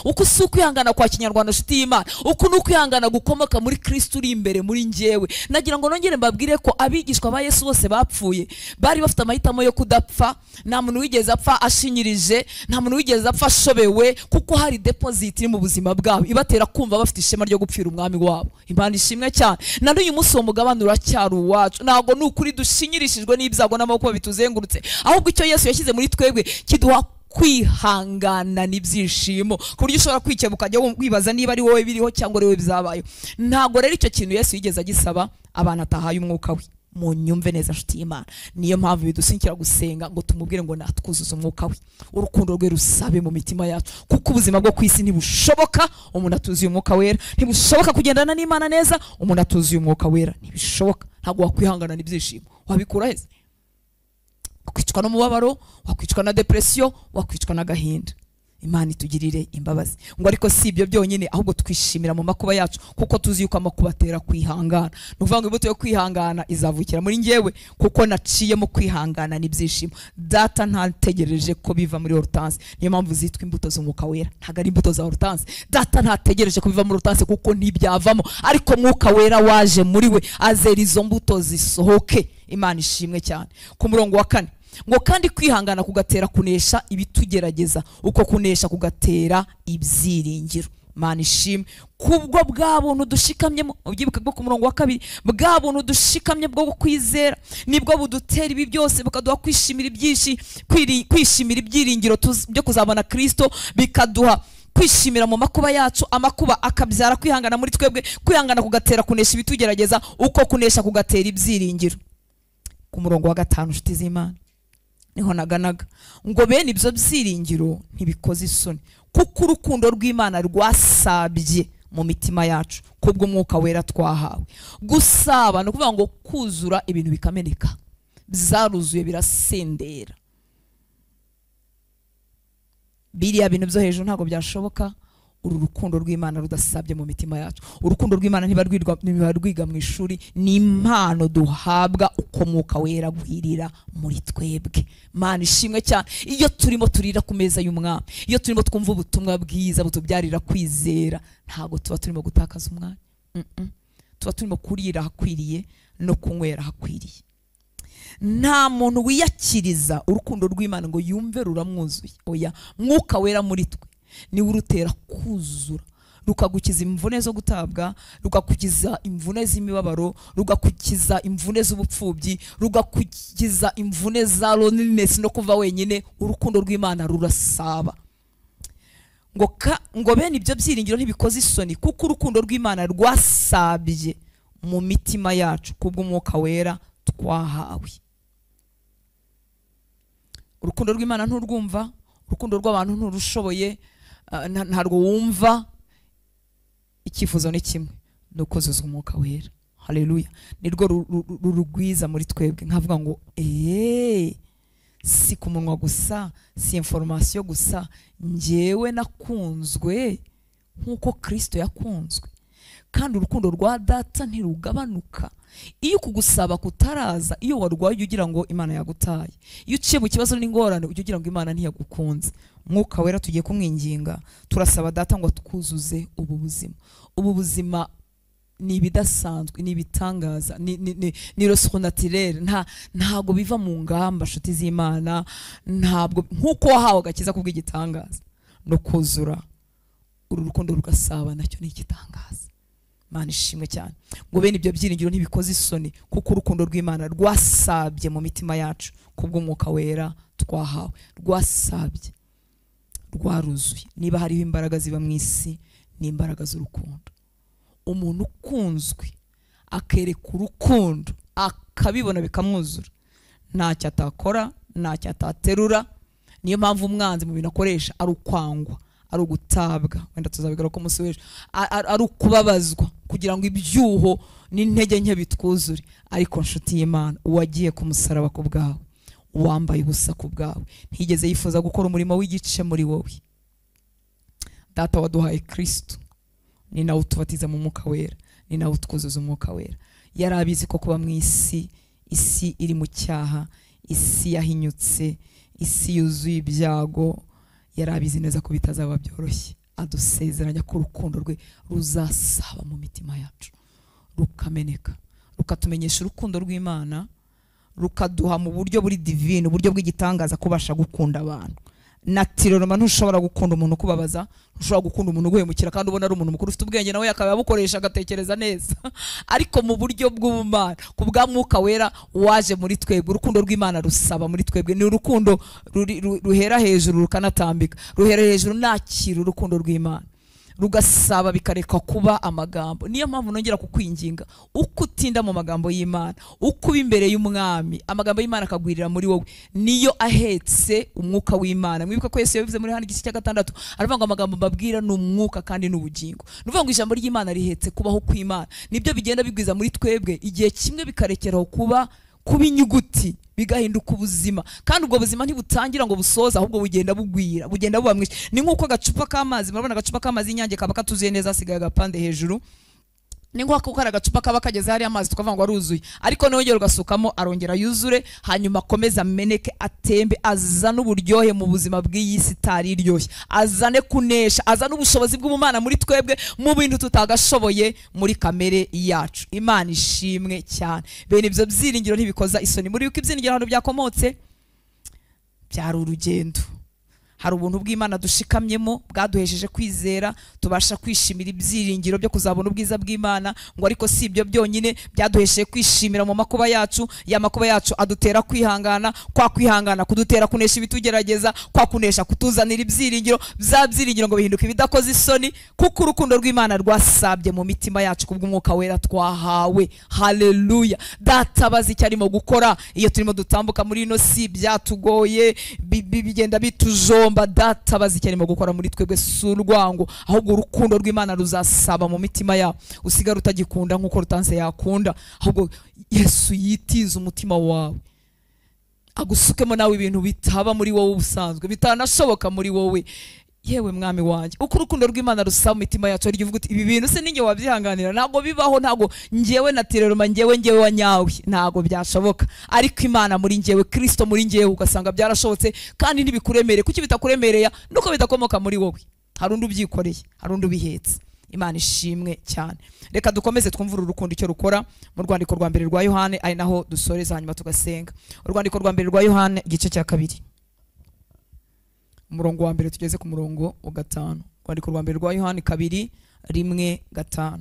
Uko si ukwihangana kwa kinyarwanda, nshuti y'Imana, uku ni ukwihangana gukomoka muri Kristo uri imbere muri njyewe. Nagira ngo nongere mbabwire ko abigishwa ba Yesu bose bapfuye bari bafite amahitamo yo kudapfa. Nta muntu wigeze apfa ashinyirije, nta muntu wigeze apfa ashobewe, kuko hari deposit iri mu buzima bwabo ibatera kumva bafite ishema ryo gupfira umwami wabo. Imana ishimwe cyane. Na n'uyu munsi uwo mugabane uracyari uwacu. Ntabwo ni ukuri dushinyirishijwe n'ibyago n'amakuba bituzengurutse, ahubwo icyo Yesu yashyize muri twebwe kiduha kwihangana n'ibyishimo, ku buryo ushobora kwikebuka ukajya wibaza niba ari wowe biriho cyangwa ari wowe bizabaye. Ntabwo rero icyo kintu Yesu yigeze agisaba abantu atahaye umwuka we. Munyumve neza nshuti y'Imana. Niyo mpamvu bidusinkira gusenga ngo tumubwire ngo natwuzuze umwuka we, urukundo rwe rusabe mu mitima yacu, kuko ubuzima bwo kwisi ntibushoboka umuntu atuzuye umwuka wera, ntibushoboka kugendana n'Imana neza umuntu atuzuye umwuka wera, ntibishoboka. Ntabwo wakwihangana n'ibyishimo, wabikura hese? Wakwicwa n'umubabaro, wakwicwa na depression, wakwicwa n'agahinda. Imana itugirire imbabazi. Ngo ariko si ibyo byonyine, ahubwo twishimira mu makuba yacu, kuko tuzi yuko amakuba atera kwihangana. Ni ukuvuga ngo imbuto yo kwihangana izavukira muri njyewe, kuko naciye mu kwihangana n'ibyishimo. Data ntategereje ko biva muri Hortense, niyo mpamvu zitwa imbuto z'umwuka wera, ntabwo ari imbuto za Hortense. Data ntategereje ko biva muri Hortense, kuko ntibyavamo, ariko mwuka wera waje muri we azera izo mbuto zisohoke. Imana ishimwe cyane. Ku murongo wa 4, ngo kandi kwihangana kugatera kunesha ibitugerageza, uko kunesha kugatera ibyiringiro. Imana ishimwe. Kubwo bwa buntu dushikamyemo, ubyibuke bwo ku murongo wa 2, bwa buntu dushikamye bwo kwizera nibwo budutera ibi byose, bukaduha kwishimira ibyishi, kwishimira ibyiringiro byo kuzabona Kristo, bikaduha kwishimira mu makuba yacu, amakuba akabyara kwihangana muri twebwe, kwihangana kugatera kunesha ibitugerageza, uko kunesha kugatera ibyiringiro. Ku murongo wa 5, nshuti z'Imana, niho naganaga. Ngo bene ibyo byiringiro ntibikoze isoni, kuko urukundo rw'Imana rwasabye mu mitima yacu kubwo umwuka wera twahawe. Gusaba ni ukuvuga ngo kuzura ibintu bikameneka, byaruzuye birasendera. Biriya bintu byo hejuru ntabwo byashoboka uru rukundo rw'Imana rudasabye mu mitima yacu. Urukundo rw'Imana ntiba rwiga mu ishuri, ni impano duhabwa uko mwuka wera gwirira muri twebwe. Mana ishimwe cyane. Iyo turimo turira ku meza y'umwami, iyo turimo twumva ubutumwa bwiza butubyarira kwizera, ntabwo tuba turimo gutakaza umwanya. Tuba turimo kurira hakwiriye no kunywera hakwiriye. Nta muntu wiyakiriza urukundo rw'Imana ngo yumve ruramwuzuye. Oya, mwuka wera muri twe niwe urutera kuzura, rukagukiza imvune zo gutabwa, rukagukiza imvune z'imibabaro, rukagukiza imvune z'ubupfubyi, rukagukiza imvune za loneliness no kuva wenyine. Urukundo rw'Imana rurasaba. Ngo bene ibyo byiringiro ntibikoze isoni, kuko urukundo rw'Imana rwasabye mu mitima yacu kubw'umwuka wera twahawe. Urukundo rw'Imana nturwumva, urukundo rw'abantu nturushoboye, ntarwo wumva. Icyifuzo ni kimwe, ni ukuzuzwa umwuka wera. Haleluya. Nirwo rurugwiza muri twebwe. Nkavuga ngo si ku munwa gusa, si information gusa, njyewe nakunzwe nkuko Kristo yakunzwe, kandi urukundo rwa data ntirugabanuka. Iyo kugusaba kutaraza, iyo warwaye ugira ngo Imana yagutaye, iyo uciye mu kibazo n'ingorane ujye ugira ngo Imana ntiyagukunze. Mwuka wera tugiye kumwinginga, turasaba data ngo twuzuze ubu buzima. Ubu buzima ni ibidasanzwe, ni ibitangaza, ni surnaturel, ntabwo biva mu ngamba, nshuti z'Imana. Ntabwo nkuko wahawe agakiza kubw'igitangaza no kuzura uru rukundo rugasaba, nacyo ni igitangaza. Imana ishimwe cyane. Ngo bene ibyo byiringiro ntibikoze isoni, kuko urukundo rw'Imana rwasabye mu mitima yacu kubw'umwuka wera twahawe. Rwasabye, rwaruzuye. Niba hariho imbaraga ziba mu isi, ni imbaraga z'urukundo. Umuntu ukunzwe akereka urukundo, akabibona bikamwuzura, ntacyo atakora, ntacyo ataterura. Niyo mpamvu umwanzi mu bintu akoresha ari ukwangwa, ari ugutabwa, wenda tuzabigaruka ko umunsi w'ejo, ari ukubabazwa, kugira ngo ibyuho n'intege nke bitwuzure. Ariko nshuti y'Imana, uwagiye ku musaraba ku bwawe, uwambaye ubusa ku bwawe, ntigeze yifuza gukora umurimo w'igice muri wowe. Data waduhaye Kristo, ni nawe utubatiza mu mwuka wera, ni nawe utwuzuza umwuka wera. Yari abizi ko kuba mu isi, isi iri mu cyaha, isi yahinyutse, isi yuzuye ibyago, yari abizi neza ko bitazaba byoroshye. Adusezeranya ko urukundo rwe ruzasaba mu mitima yacu, rukameneka, rukatumenyesha urukundo rw'Imana, rukaduha mu buryo buri divine, uburyo bw'igitangaza kubasha gukunda abantu. Natiroroma ntushobora gukunda umuntu ukubabaza, ntushobora gukunda umuntu uguhemukira, kandi ubona ari umuntu mukuru ufite ubwenge, nawe akaba yabukoresha agatekereza neza. Ariko mu buryo bw'ubumana, ku bwa mwuka wera waje muri twebwe, urukundo rw'Imana rusaba muri twebwe. Ni urukundo ruhera hejuru rukanatambika, ruhera hejuru nakira urukundo rw'Imana, rugasaba bikareka kuba amagambo. Niyo mpamvu nongera kukwinginga, uko utinda mu magambo y'Imana, uko uba imbere y'umwami, amagambo y'Imana akagwirira muri wowe, niyo ahetse umwuka w'Imana. Mwibuka ko Yesu yabivuze muri Yohana igice cya 6, aravuga ngo amagambo mbabwira ni umwuka kandi ni ubugingo. Ni ukuvuga ngo ijambo ry'Imana rihetse kubaho kw'Imana, nibyo bigenda bigwiza muri twebwe, igihe kimwe bikarekeraho kuba inyuguti, bigahinduka ubuzima. Kandi ubwo buzima ntibutangira ngo busoza, ahubwo bugenda bugwira, bugenda buba mwinshi. Ni nkuko agacupa k'amazi, murabona agacupa k'amazi y'Inyange kaba katuzuye neza, hasigaye agapande hejuru. Ni nkuko kari agacupa kaba kageze hari amazi tukavuga ngo aruzuye, ariko nongera ugasukamo arongera yuzure, hanyuma akomeza ameneke, atembe, azane uburyohe mu buzima bw'iyi si itari iryoshye, azane kunesha, azane ubushobozi bw'Imana muri twebwe mu bintu tutagashoboye muri kamere yacu. Imana ishimwe cyane. Bene ibyo byiringiro ntibikoza isoni. Muri yuko ibyiringiro hano byakomotse, byari urugendo. Hari ubuntu bw'Imana dushikamyemo bwaduhesheje kwizera, tubasha kwishimira ibyiringiro byo kuzabona ubwiza bw'Imana. Ngo ariko si ibyo byonyine, byaduhesheje kwishimira mu makuba yacu. Ya makuba yacu adutera kwihangana, kwa kwihangana kudutera kunesha ibitugerageza, kwa kunesha kutuzanira ibyiringiro, bya byiringiro ngo bihinduke ibidakoze isoni, kuko urukundo rw'Imana rwasabye mu mitima yacu kubw'umwuka wera twahawe. Haleluya. Data abazi icyo arimo gukora iyo turimo dutambuka muri ino si, byatugoye, bigenda bitujomba. Data abazi icyo arimo gukora muri twebwe, si urwango, ahubwo urukundo rw'Imana ruzasaba mu mitima yawe, usigara utagikunda nkuko rutanse yakunda, ahubwo Yesu yitiza umutima wawe, agusukemo nawe ibintu bitaba muri wowe ubusanzwe, bitanashoboka muri wowe. Yewe mwami wanjye, uko urukundo rw'Imana rusaba mu mitima yacu, ari uvuga uti ibi bintu se ninjye wabyihanganira, ntago bibaho, ntago njyewe natireroma, njyewe wanyawe, ntago byashoboka. Ariko Imana muri njyewe, Kristo muri njyewe, ugasanga byarashobotse kandi ntibikuremere. Kuki bitakuremereye? Nuko bidakomoka muri wowe, hari undi ubyikoreye, hari undi ubihetse. Imana ishimwe cyane. Reka dukomeze twumvure urukundo icyo rukora mu rwandiko rwa mbere rwa Yohane, ari naho dusoreza hanyuma tugasenga. Urwandiko rwa mbere rwa Yohane igice cya 2, umurongo wa mbere tugeze ku murongo wa 5. Urwandiko rwa mbere rwa Yohane 2:1-5.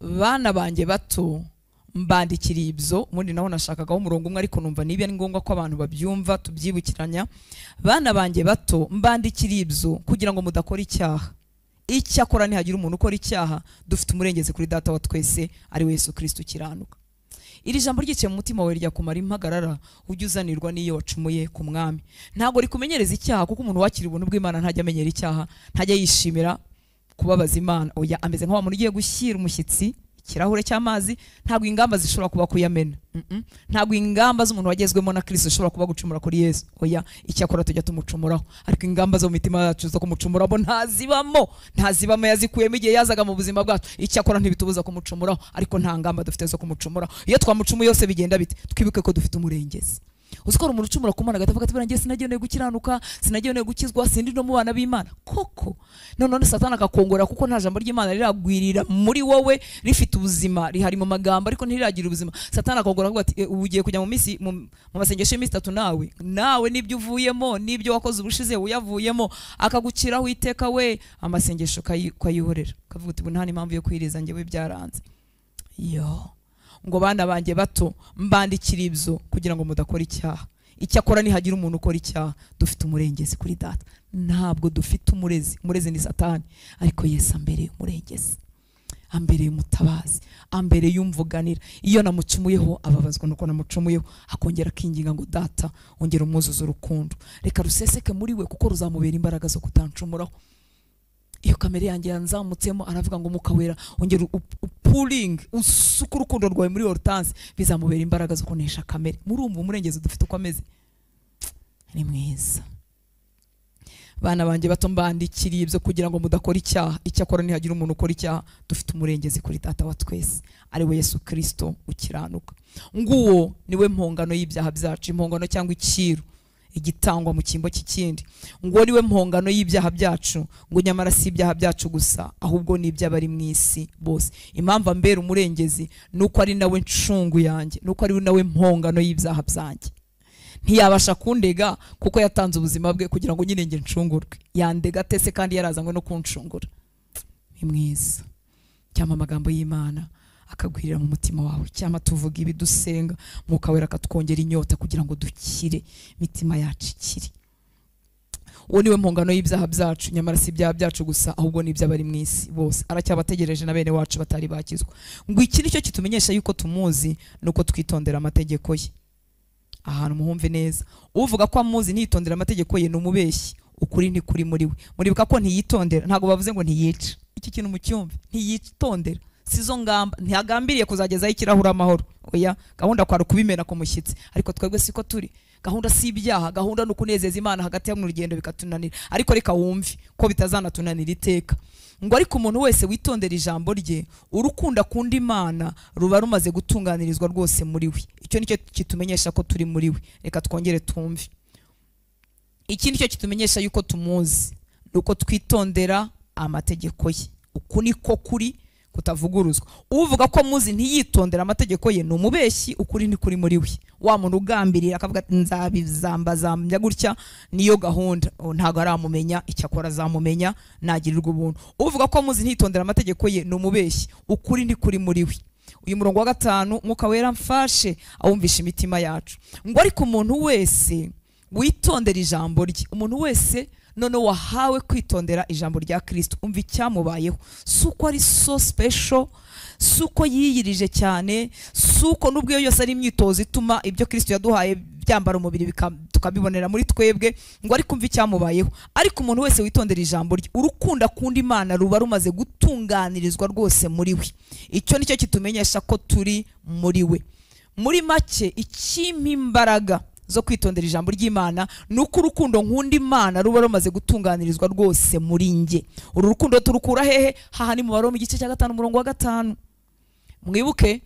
Bana banjye bato, mbandikiriye ibyo. Ubundi naho nashakagaho umurongo umwe, ariko numva niba ari ngombwa ko abantu babyumva tubyibukiranya. Bana banjye bato, mbandikiriye ibyo kugira ngo mudakora icyaha. Icyakora nihagira umuntu ukora icyaha, dufite umurengezi kuri Data wa twese, ari we Yesu Kristo ukiranuka. Iri jambo ryicaye mu mutima wawe ryakumara impagarara, ujye uzanirwa n'iyo wacumuye ku mwami. Ntabwo rikumenyereza icyaha, kuko umuntu wakira ubuntu bw'Imana ntajya amenyera icyaha, ntajya yishimira kubabaza Imana. Oya, ameze nka wa muntu ugiye gushyira umushyitsi ikirahure cy'amazi, ntabwo ingamba zishobora kuba kuyamena. Ntabwo ingamba z'umuntu wagezwemo na Kristo zishobora kuba gucumura kuri Yesu. Oya, icyakora tujya tumucumuraho, ariko ingamba zo mu mitima yacu zo kumucumuramo ntazibamo, ntazibamo, yazikuyemo igihe yazaga mu buzima bwacu. Icyakora ntibitubuza kumucumuraho, ariko nta ngamba dufite zo kumucumuraho. Iyo twamucumuye yose bigenda bite? Twibuke ko dufite umurengezi. Uzikora umuntu ucumura ku Mana agatavuga ati buriya njye sinagenewe gukiranuka, sinagenewe gukizwa, sindi no mu bana b'Imana. Koko None Satani akakongora kuko nta jambo ry'Imana riragwirira muri wowe, rifite ubuzima, rihari mu magambo ariko ntiriragira ubuzima. Satani akongora avuga ati ubu ugiye kujya mu minsi mu masengesho y'iminsi 3, nawe nibyo uvuyemo, nibyo wakoze ubushize uyavuyemo, akaguciraho iteka we amasengesho kayihorera, kavuga uti nta n'impamvu yo kwiriza njyewe byaranze. Yo ngo bana banjye bato mbandikira ibyo kugira ngo mudakora icyaha. Icyakora nihagira umuntu ukora icyaha dufite umurengezi kuri Data. Ntabwo dufite umurezi, umurezi ni Satani, ariko Yesu ambereye umurengezi, ambereye umutabazi, ambereye umvuganira. Iyo namucumuyeho ababazwa nuko namucumuyeho, akongera akinginga ngo Data ongera umwuzuzo urukundo, reka ruseseke muri we kuko ruzamubera imbaraga zo kutancumuraho. Iyo kamere yanjye yanzamutsemo aravuga ngo Mwuka Wera ongera upuling usuka urukundo rwawe muri Hortense, bizamubera imbaraga zo kunesha kamere. Murumva umurengezi dufite uko ameze, ni mwiza. Bana banjye bato mbandikiriye ibyo kugira ngo mudakora icyaha. Icyakora nihagira umuntu ukora icyaha dufite umurengezi kuri Data wa twese, ari we Yesu Kristo ukiranuka. Nguwo niwe mpongano y'ibyaha byacu, impongano cyangwa icyiru igitangwa mu cyimbo cy'ikindi. Nguwo niwe mpongano y'ibyaha byacu, ngo nyamara si ibyaha byacu gusa ahubwo n'iby'abari mu isi bose. Impamvu ambera umurengezi nuko ari nawe ncungu yanjye, nuko ari nawe mpongano y'ibyaha byanjye. Ntiyabasha kundega kuko yatanze ubuzima bwe kugira ngo nyine nge ncungurwe. Yandega tese kandi yarazanywe no kuncungura. Ni mwiza. Cyangwa amagambo y'Imana akagwirira mu mutima wawe, cyangwa tuvuga ibi dusenga, Mwuka Wera akatwongera inyota kugira ngo dukire imitima yacu ikire. Uwo niwe mpongano y'ibyaha byacu, nyamara si ibyaha byacu gusa ahubwo n'iby'abari mu isi bose. Aracyabategereje na bene wacu batari bakizwa. Ngo iki nicyo kitumenyesha yuko tumuzi, nuko twitondera amategeko ye. Ahantu muhumve neza, uvuga ko amuzi ntiyitondera amategeko ye ni umubeshyi, ukuri ntikuri muri we. Muribuka ko ntiyitondera, ntabwo bavuze ngo ntiyica. Iki kintu mucyumve, ntiyitondera sizo ngamba, ntiyagambiriye kuzagezaho ikirahuri amahoro. Oya, gahunda kwari kubimena ku mushyitsi, ariko twebwe siko turi. Gahunda si ibyaha, gahunda ni ukunezeza Imana hagati mu rugendo bikatunanira. Ariko reka wumve ko bitazanatunanira iteka. Ngo ariko umuntu wese witondera ijambo rye, urukundo akunda Imana ruba rumaze gutunganirizwa rwose muri we. Icyo nicyo kitumenyesha ko turi muri we. Reka twongere tumve. Iki nicyo kitumenyesha yuko tumuzi, nuko twitondera amategeko ye. Uku niko kuri kutavuguruzwa. Uvuga ko muzi ntiyitondera amategeko ye ni umubeshyi, ukuri ni kuri muri we. Wa muntu ugambirira akavuga ati nzabizambazambya gutya, niyo gahunda, ntago aramumenya, icyakora azamumenya nagirirwa ubuntu. Uvuga ko muzi ntiyitondera amategeko ye ni umubeshyi, ukuri ni kuri muri we. Uyu murongo wa 5 Mwuka Wera mfashe awumvisha imitima yacu. Ngo ariko umuntu wese witondera ijambo rye, umuntu wese none wahawe kwitondera ijambo rya Kristo, umva icyamubayeho. Suko ari so special, suko yiyirije cyane, suko nubwo iyo yose ari imyitozo ituma ibyo Kristo yaduhaye byambara umubiri tukabibonera muri twebwe, ngo ariko umva icyamubayeho. Ariko umuntu wese witondera ijambo rye, urukundo akunda Imana ruba rumaze gutunganirizwa rwose muri we. Icyo nicyo kitumenyesha ko turi muri we. Muri make, ikimpa imbaraga zo kwitondera ijambo ry'Imana nuko urukundo nkunda Imana ruba rumaze gutunganirizwa rwose muri nge. Uru rukundo turukura hehe? Haha ni mu Baroma igice cya 5 umurongo wa 5. Mwibuke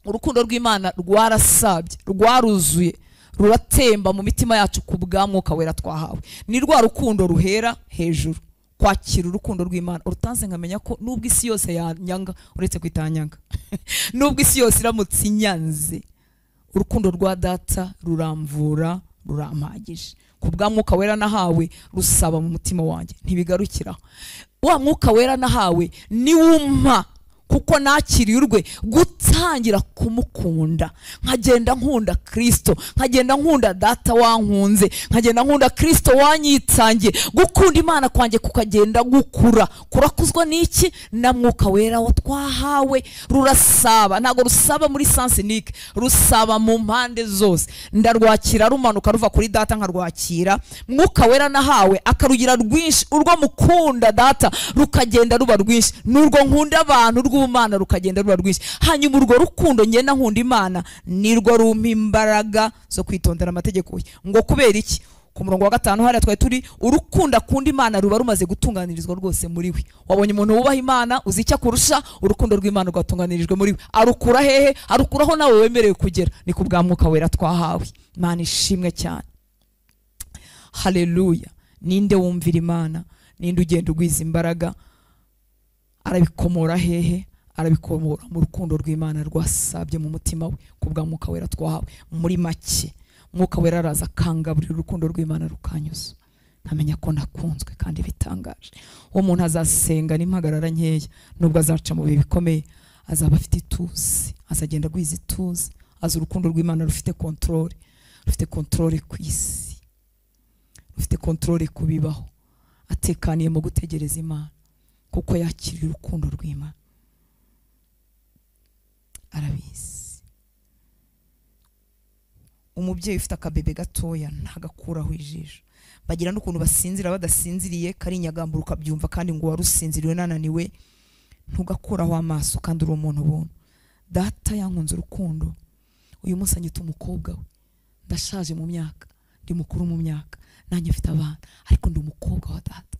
urukundo rw'Imana rwarasabye, rwaruzuye, ruratemba mu mitima yacu ku bwa Mwuka Wera twahawe. Ni rwa rukundo ruhera hejuru. Kwakira urukundo rw'Imana urutanze nkamenya ko nubwo isi yose yanyanga uretse kwitanyanga, nubwo isi yose iramutse inyanze, urukundo rwa Data ruramvura, rurampagije. Ku bwa Mwuka Wera nahawe rusaba mu mutima wanjye, ntibigarukira. Wa Mwuka Wera nahawe ni wumpa kuko nakiriye urwe gutangira kumukunda, nkagenda nkunda Kristo, nkagenda nkunda Data wankunze, nkagenda nkunda Kristo wanyitangiye. Gukunda Imana kwanjye kukagenda gukura. Kurakuzwa n'iki? Na Mwuka Wera wa twahawe. Rurasaba, ntago rusaba muri sense unique, rusaba mu mpande zose. Ndarwakira rumanuka ruva kuri Data nkarwakira. Mwuka Wera nahawe akarugira rwinshi, urwo mukunda Data rukagenda ruba rwinshi, n'urwo nkunda abantu rw'Imana rukagenda ruba rwinshi. Hanyuma urwo rukundo ngenda nkunda Imana nirwo rumpa imbaraga zo kwitondera amategeko ye. Ngo kubera iki? Ku murongo wa 5 hariya twari turi, urukundo akunda Imana ruba rumaze gutunganirizwa rwose muri we. Wabonye umuntu wubaha Imana uzi icyo akurusha, urukundo rw'Imana rwatunganirijwe muri we. Arukura hehe? Arukuraho nawe wemerewe kugera. Ni ku bwa Mwuka Wera twahawe. Imana ishimwe cyane. Haleluya. Ninde wumvira Imana? Ninde ugenda ugwiza imbaraga? Arabikomora hehe? Arabikomora mu rukundo rw'Imana rwasabye mu mutima we kubwa Mwuka Wera twahawe. Muri make Mwuka Wera araza akangaburira urukundo rw'Imana rukanyuza, nkamenya ko nakunzwe kandi bitangaje. Uwo muntu azasenga n'impagarara nkeya, nubwo azaca mu bihe bikomeye azaba afite ituze, azagenda agwiza ituze, azi urukundo rw'Imana rufite control, rufite control ku isi, rufite control ku bibaho, atekaniye mu gutegereza Imana kuko yakiriye urukundo rw'Imana. Arabizi. Umubyeyi ufite akabebe gatoya ntagakuraho ijisho, bagira n'ukuntu basinzira badasinziriye, kari inyagambura ukabyumva kandi ngo warusinziriwe nananiwe, ntugakuraho amaso kandi uri umuntu ubuntu. Data yankunze urukundo, uyu munsi anyita umukobwa we. Ndashaje mu myaka, ndi mukuru mu myaka, nanjye mfite abana, ariko ndi umukobwa wa data.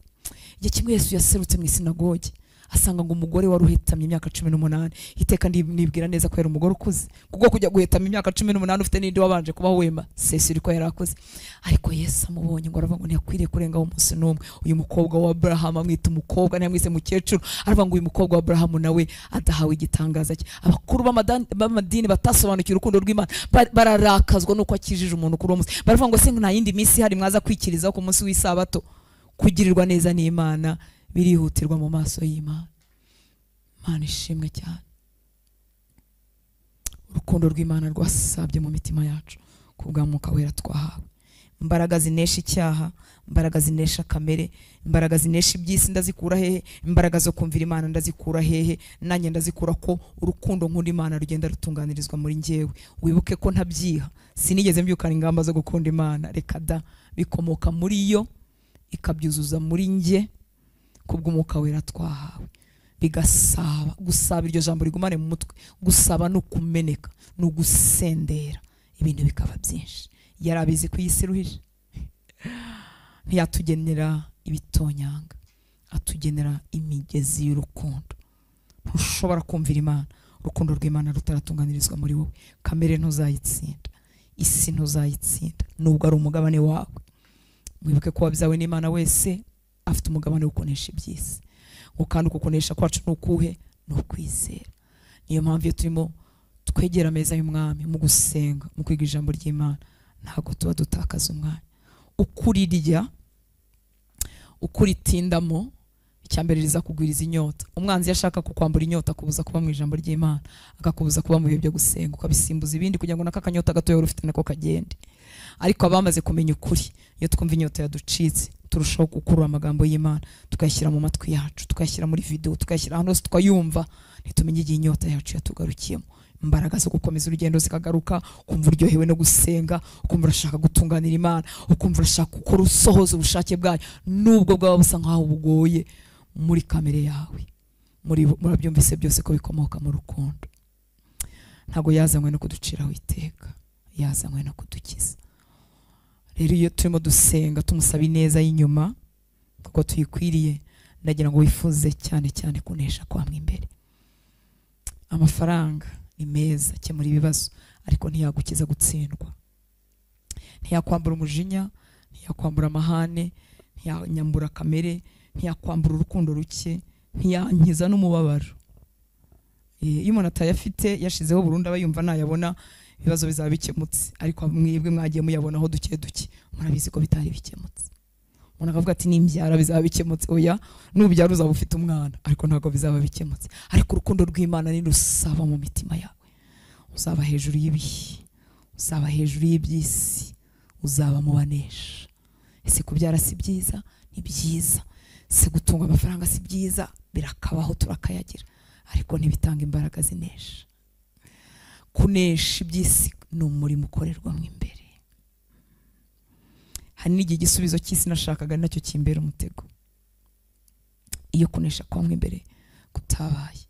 Igihe kimwe Yesu yaserutse mu isinagoge asanga ngo umugore wari uhetamye imyaka 18. Iteka nibwira neza ko yari umugore ukuze, kuko kujya guhetama imyaka 18 ufite n'indi wabanje kubaho wema, sesuri ko yari akuze. Ariko Yesu amubonye ngo aravuga ngo ntiyakwiriye kurengaho umunsi n'umwe. Uyu mukobwa wa Abrahamu amwita umukobwa, ntiyamwise mukecuru, aravuga ngo uyu mukobwa wa Abrahamu nawe adahawe igitangaza cye. Abakuru b'amadini batasobanukiwe urukundo rw'Imana bararakazwa nuko akijije umuntu kuri uwo munsi. Baravuga ngo se nta yindi minsi hari mwaza kwikirizaho ku munsi w'isabato? Kugirirwa neza n'Imana birihutirwa mu maso y'Imana. Imana ishimwe cyane. Urukundo rw'Imana rwasabye mu mitima yacu kubwa Mwuka Wera twahawe. Imbaraga zinesha icyaha, imbaraga zinesha kamere, imbaraga zinesha iby'isi ndazikura hehe? Imbaraga zo kumvira Imana ndazikura hehe? Nanjye ndazikura ko urukundo nkunda Imana rugenda rutunganirizwa muri njyewe. Wibuke ko ntabyiha, sinigeze mbyukana ingamba zo gukunda Imana, reka da, bikomoka muri yo ikabyuzuza muri njye kubw'Umwuka Wera twahawe. Bigasaba gusaba, iryo jambo rigumane mu mutwe. Gusaba no kumeneka, no gusendera, ibintu bikaba byinshi. Yarabizi ku isi ruhije, ntiyatugenera ibitonyanga, atugenera imigezi y'urukundo. Ntushobora kumvira Imana urukundo rw'Imana rutaratunganirizwa muri wowe. Kamere ntuzayitsinda, isi ntuzayitsinda, nubwo ari umugabane wawe. Mwibuke ko wabyawe n'Imana wese afite umugabane wo kunesha iby'isi. Ngo kandi ukukonesha kwacu nukuhe? Ni ukwizera. Niyo mpamvu iyo turimo twegera ameza y'Umwami mu gusenga, mu kwiga ijambo ry'Imana, ntabwo tuba dutakaza umwanya. Ukurirya, ukuritindamo, icyambere riza kugwiriza inyota. Umwanzi yashaka kukwambura inyota, kubuza kuba mu ijambo ry'Imana, akakubuza kuba mu bihe byo gusenga, ukabisimbuza ibindi kugira ngo nakakanyota gatoya ufite nako kagende. Ariko abamaze kumenya ukuri, iyo twumva inyota yaducitse, turushaho gukurura amagambo y'Imana, tukayashyira mu matwi yacu, tukayashyira muri video, tukayashyira ahantu hose tukayumva, ntitumenye igihe inyota yacu yatugarukiyemo. Imbaraga zo gukomeza urugendo zikagaruka, ukumva uryohewe no gusenga, ukumva urashaka gutunganira Imana, ukumva urashaka gukora usohoza ubushake bwayo, nubwo bwaba busa nkaho bugoye muri kamere yawe. Murabyumvise byose ko bikomoka mu rukundo. Ntago yazanywe no kuduciraho iteka, yazanywe no kudukiza. Rero iyo turimo dusenga tumusaba ineza y'inyuma kuko tuyikwiriye, ndagira ngo wifuze cyane cyane kunesha kwamwe imbere. Amafaranga ni meza akemura ibibazo, ariko ntiyagukiza gutsindwa, ntiyakwambura umujinya, ntiyakwambura amahane, ntiyanyambura kamere, ntiyakwambura urukundo ruke, ntiyankiza n'umubabaro. Iyo umuntu atayafite yashizeho burundu aba yumva nayabona ibibazo bizaba bikemutse, ariko mwebwe mwagiye muyabonaho duke duke, murabizi ko bitari bikemutse. Umuntu akavuga ati nimbyara bizaba bikemutse. Oya, nubyara uzaba ufite umwana, ariko ntabwo bizaba bikemutse. Ariko urukundo rw'Imana ni rusaba mu mitima yawe, uzaba hejuru y'ibihe, uzaba hejuru y'iby'isi, uzaba mu banesha. Ese kubyara si byiza? Ni byiza. Se gutunga amafaranga si byiza? Birakabaho, turakayagira, ariko ntibitanga imbaraga zinesha. Kunesha iby'isi ni umurimo ukorerwa mu imbere. Hari n'igihe igisubizo cy'isi nashakaga nacyo kimbera umutego. Iyo kunesha kwamwe imbere kutabaye,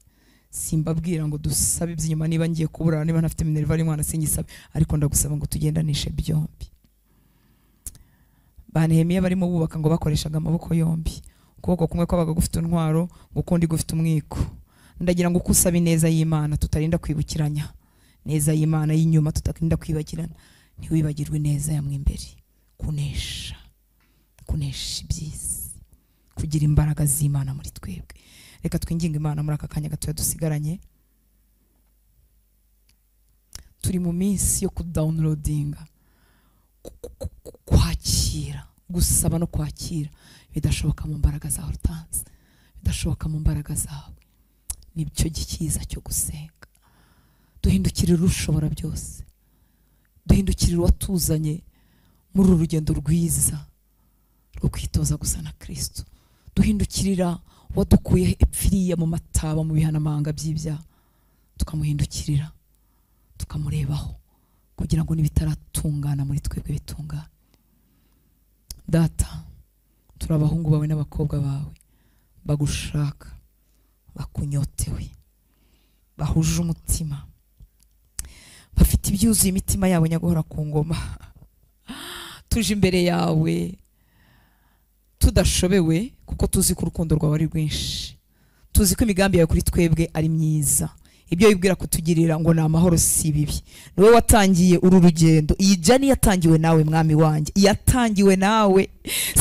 simbabwira ngo dusabe iby'inyuma, niba ngiye kuburana, niba ntafite minerval y'umwana singisabe, ariko ndagusaba ngo tugendanishe byombi. Ba Nehemiya barimo bubaka ngo bakoreshaga amaboko yombi, ukuboko kumwe kwabaga gufite intwaro, ukundi gufite umwiko. Ndagira ngo kusaba ineza y'Imana tutarinda kwibukiranya, neza y'Imana y'inyuma tutarinda kwibagirana, ntiwibagirwe neza ya mwe imbere. Kunesha, kunesha iby'isi, kugira Kugira imbaraga z'Imana muri twebwe. Reka twinginge Imana muri aka kanya gatoya dusigaranye. Turi mu minsi yo kudownloadinga, kwakira, gusaba no kwakira bidashoboka mu mbaraga zawe utanze, bidashoboka mu mbaraga zawe. Nibyo gikiza cyo gusenga. Duhindukirira ushobora byose, duhindukirira uwatuzanye muri uru rugendo rwiza rwo kwitoza gusa na Kristo. Duhindukirira wadukuye epfiriya mu mataba, mu bihanamanga by'ibyaha, tukamuhindukirira, tukamurebaho kugira ngo nibitaratungana muri twebwe bitungane. Data, turi abahungu bawe n'abakobwa bawe bagushaka, bakunyotewe, bahuje umutima, bafite ibyuzuye imitima yabo nyaguhora ku ngoma. Tuje imbere yawe tudashobewe, kuko tuzi ko urukundo rwawe ari rwinshi, tuzi ko imigambi yawe kuri twebwe ari myiza. Ibyo wibwira kutugirira ngo ni amahoro si bibi. Niwe watangiye uru rugendo, iyi jani yatangiwe nawe mwami wanjye, yatangiwe nawe.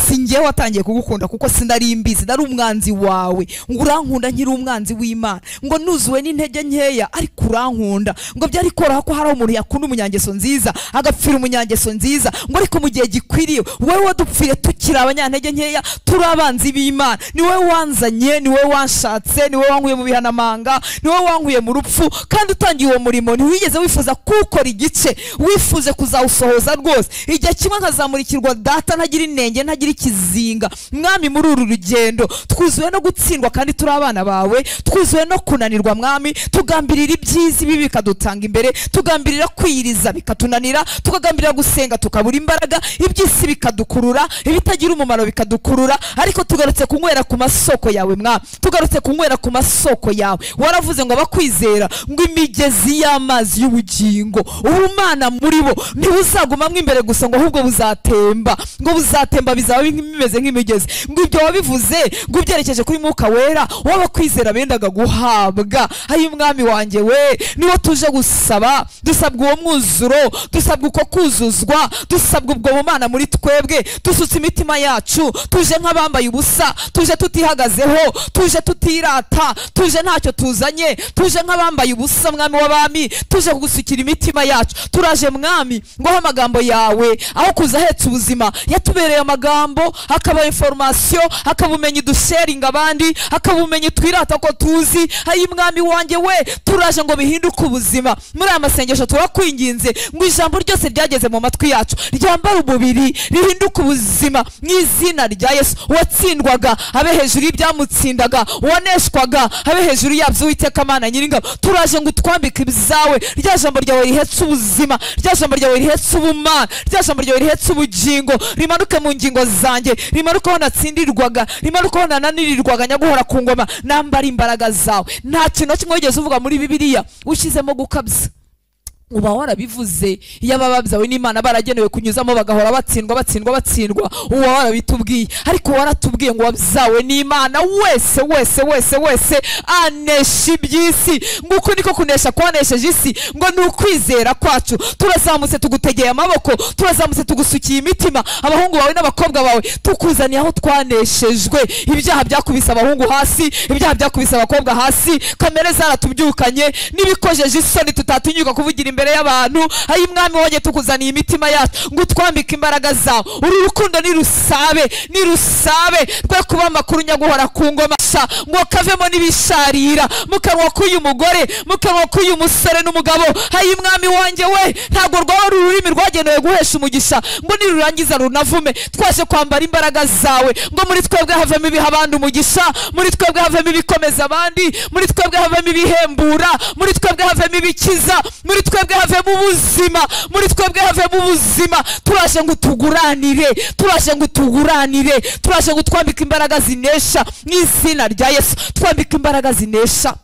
Si njye watangiye kugukunda kuko sinari mbizi, nari umwanzi wawe. Ngo urankunda nkiri umwanzi w'Imana, ngo nuzuwe n'intege nkeya ariko urankunda. Ngo byari koroha ko hari umuntu yakunda umunyangeso nziza agapfira umunyangeso nziza, ngo ariko mu gihe gikwiriye wowe wadupfire tukiri abanyantege nkeya, turi abanzi b'Imana. Ni wowe wanzanye, ni wowe wanshatse, ni wowe wankuye mu bihanamanga, ni wowe wankuye mu rupfu. Kandi utangiye uwo murimo ntiwigeze wifuza kuwukora igice, wifuze kuzawusohoza rwose. Igihe kimwe nkazamurikirwa data ntagira inenge, ntagira ikizinga. Mwami, muri uru rugendo twuzuwe no gutsindwa kandi turi abana bawe, twuzuwe no kunanirwa mwami. Tugambirira ibyiza ibi bikadutanga imbere, tugambirira kwiyiriza bikatunanira, tukagambirira gusenga tukabura imbaraga, iby'isi bikadukurura, ibitagira umumaro bikadukurura. Ariko tugarutse kunywera ku masoko yawe mwami, tugarutse kunywera ku masoko yawe. Waravuze ngo abakwizera ngo imigezi y'amazi y'ubugingo ubumana muri bo ntibuzagumamwo imbere gusa, ngo ahubwo buzatemba, ngo buzatemba bizaba bimeze nk'imigezi. Ngo ibyo wabivuze ngo ubyerekeje kuri Mwuka Wera w'abakwizera bendaga guhabwa. Ayi mwami wanjye we, niwo tuje gusaba. Dusabwa uwo mwuzuro, dusabwa uko kuzuzwa, dusabwa ubwo bumana muri twebwe. Dusutse imitima yacu, tuje nk'abambaye ubusa, tuje tutihagazeho, tuje tutirata, tuje ntacyo tuzanye, tuje nk'abambaye ubusa mwami w'abami, tuje kugusukira imitima yacu. Turaje mwami ngo amagambo yawe aho kuza ahetse ubuzima yatubereye amagambo, akaba information, akabumenyi dusharinga abandi, akabumenyi twirata ko tuzi. Ayi mwami wanjye we, turaje ngo bihinduke ubuzima. Muri aya masengesho turakwinginze ngo ijambo ryose ryageze mu matwi yacu ryambara umubiri, rihinduke ubuzima mu izina rya Yesu. Uwatsindwaga abe hejuru y'ibyamutsindaga, uwaneshwaga abe hejuru yabyo. Uwiteka Mana nyiringabo, turaje ngo utwambike ibyawe. Rya jambo ryawe rihetse ubuzima, rya jambo ryawe rihetse ubumana, rya jambo ryawe rihetse ubugingo, rimanuke mu ngingo zanjye, rimanuke aho natsindirwaga, rimanuke aho nananirirwaga nyaguhora ku ngoma. Nambara imbaraga zawe. Nta kintu na kimwe wigeze uvuga muri Bibiliya ushyizemo gukabya. Uba warabivuze iyo ababyawe n'Imana baragenewe kunyuzamo bagahora batsindwa batsindwa batsindwa, uba warabitubwiye. Ariko waratubwiye ngo wabyawe n'Imana wese wese wese wese anesha iby'isi. Nguko niko kunesha kwanesheje isi, ngo ni ukwizera kwacu. Turazamutse tugutegeye amaboko, turazamutse tugusukiye imitima. Abahungu bawe n'abakobwa bawe tukuzaniye aho twaneshejwe. Ibyaha byakubise abahungu hasi, ibyaha byakubise abakobwa hasi, kamere zaratubyukanye n'ibikojeje isoni tutatinyuka kuvugira imbere y'abantu. Ayi mwami wanjye, tukuzaniye imitima yacu ngo utwambike imbaraga zawe. Uru rukundo nirusabe, nirusabe rwe kuba amakuru nyaguhora ku ngoma, ngo kavemo n'ibisharira mu kanwa k'uyu mugore, mu kanwa k'uyu musore n'umugabo. Ayi mwami wanjye we, ntabwo rwaba ururimi rwagenewe guhesha umugisha ngo nirurangiza runavume. Twaje kwambara imbaraga zawe ngo muri twebwe havemo ibiha abandi umugisha, muri twebwe havemo ibikomeza abandi, muri twebwe havemo ibihembura, muri twebwe havemo ibikiza, muri twebwe havemo ubuzima, muri twebwe havemo ubuzima. Turaje ngo tuguranire, turaje ngo tuguranire, turaje ngo twambike imbaraga zinesha mu izina rya Yesu. Twambike imbaraga zinesha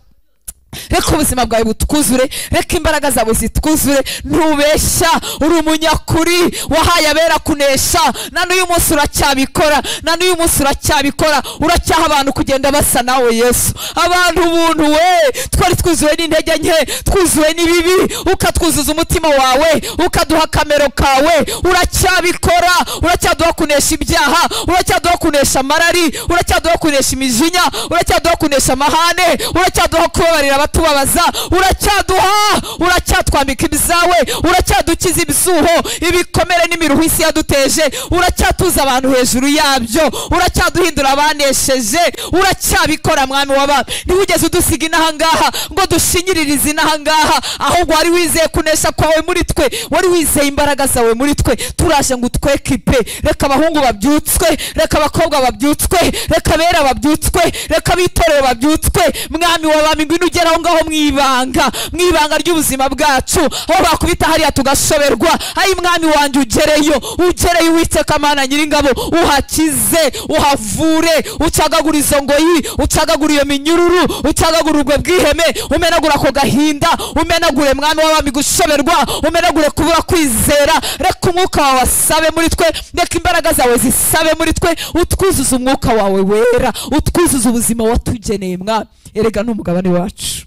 Reka ubuzima bwawe butwuzure, reka imbaraga zawe zitwuzure. Ntubeshya, uri umunyakuri, wahaye abera kunesha. Na n'uyu munsi uracyabikora, na n'uyu munsi uracyabikora. Uracyaha abantu kugenda basa nawe Yesu. Abantu ubuntu we, twari twuzuwe n'intege nke, twuzuwe n'ibibi, ukatwuzuza umutima wawe, ukaduha kamero kawe. Uracyabikora, uracyaduha kunesha ibyaha, uracyaduha kunesha amarari, uracyaduha kunesha imijinya, uracyaduha kunesha amahane, uracyaduha kubabarira abatubabaza, uracyaduha, uracyatwambika ibyawe, uracyadukiza ibisuho, ibikomere n'imiruho isi yaduteje, uracyatuza abantu hejuru yabyo, uracyaduhindura abanesheje, uracyabikora mwami w'abami. Ntiwigeze udusiga inahangaha ngo dushinyiririze inahangaha, ahubwo wari wizeye kunesha kwawe muri twe, wari wizeye imbaraga zawe muri twe. Turaje ngo utwekipe. Reka abahungu babyutswe, reka abakobwa babyutswe, reka abera babyutswe, reka abitorero babyutswe. Mwami w'abami, ngwino ugere aho ngaho mwibanga, mwibanga ry'ubuzima bwacu, aho bakubita hariya tugashoberwa. Ayi mwami wanjye, ugereyo, ugereyo Uwiteka Mana Nyiringabo, uhakize, uhavure, ucagagura izo ngoyi, ucagagura iyo minyururu, ucagagura ubwo bwiheme, umenagura ako gahinda, umenagure mwami w'abami gushoberwa, umenagure kubura kwizera. Reka umwuka wawe asabe muri twe, reka imbaraga zawe zisabe muri twe, utwuzuze umwuka wawe wera, utwuzuze ubuzima watugeneye mwami. Erega n'umugabane wacu,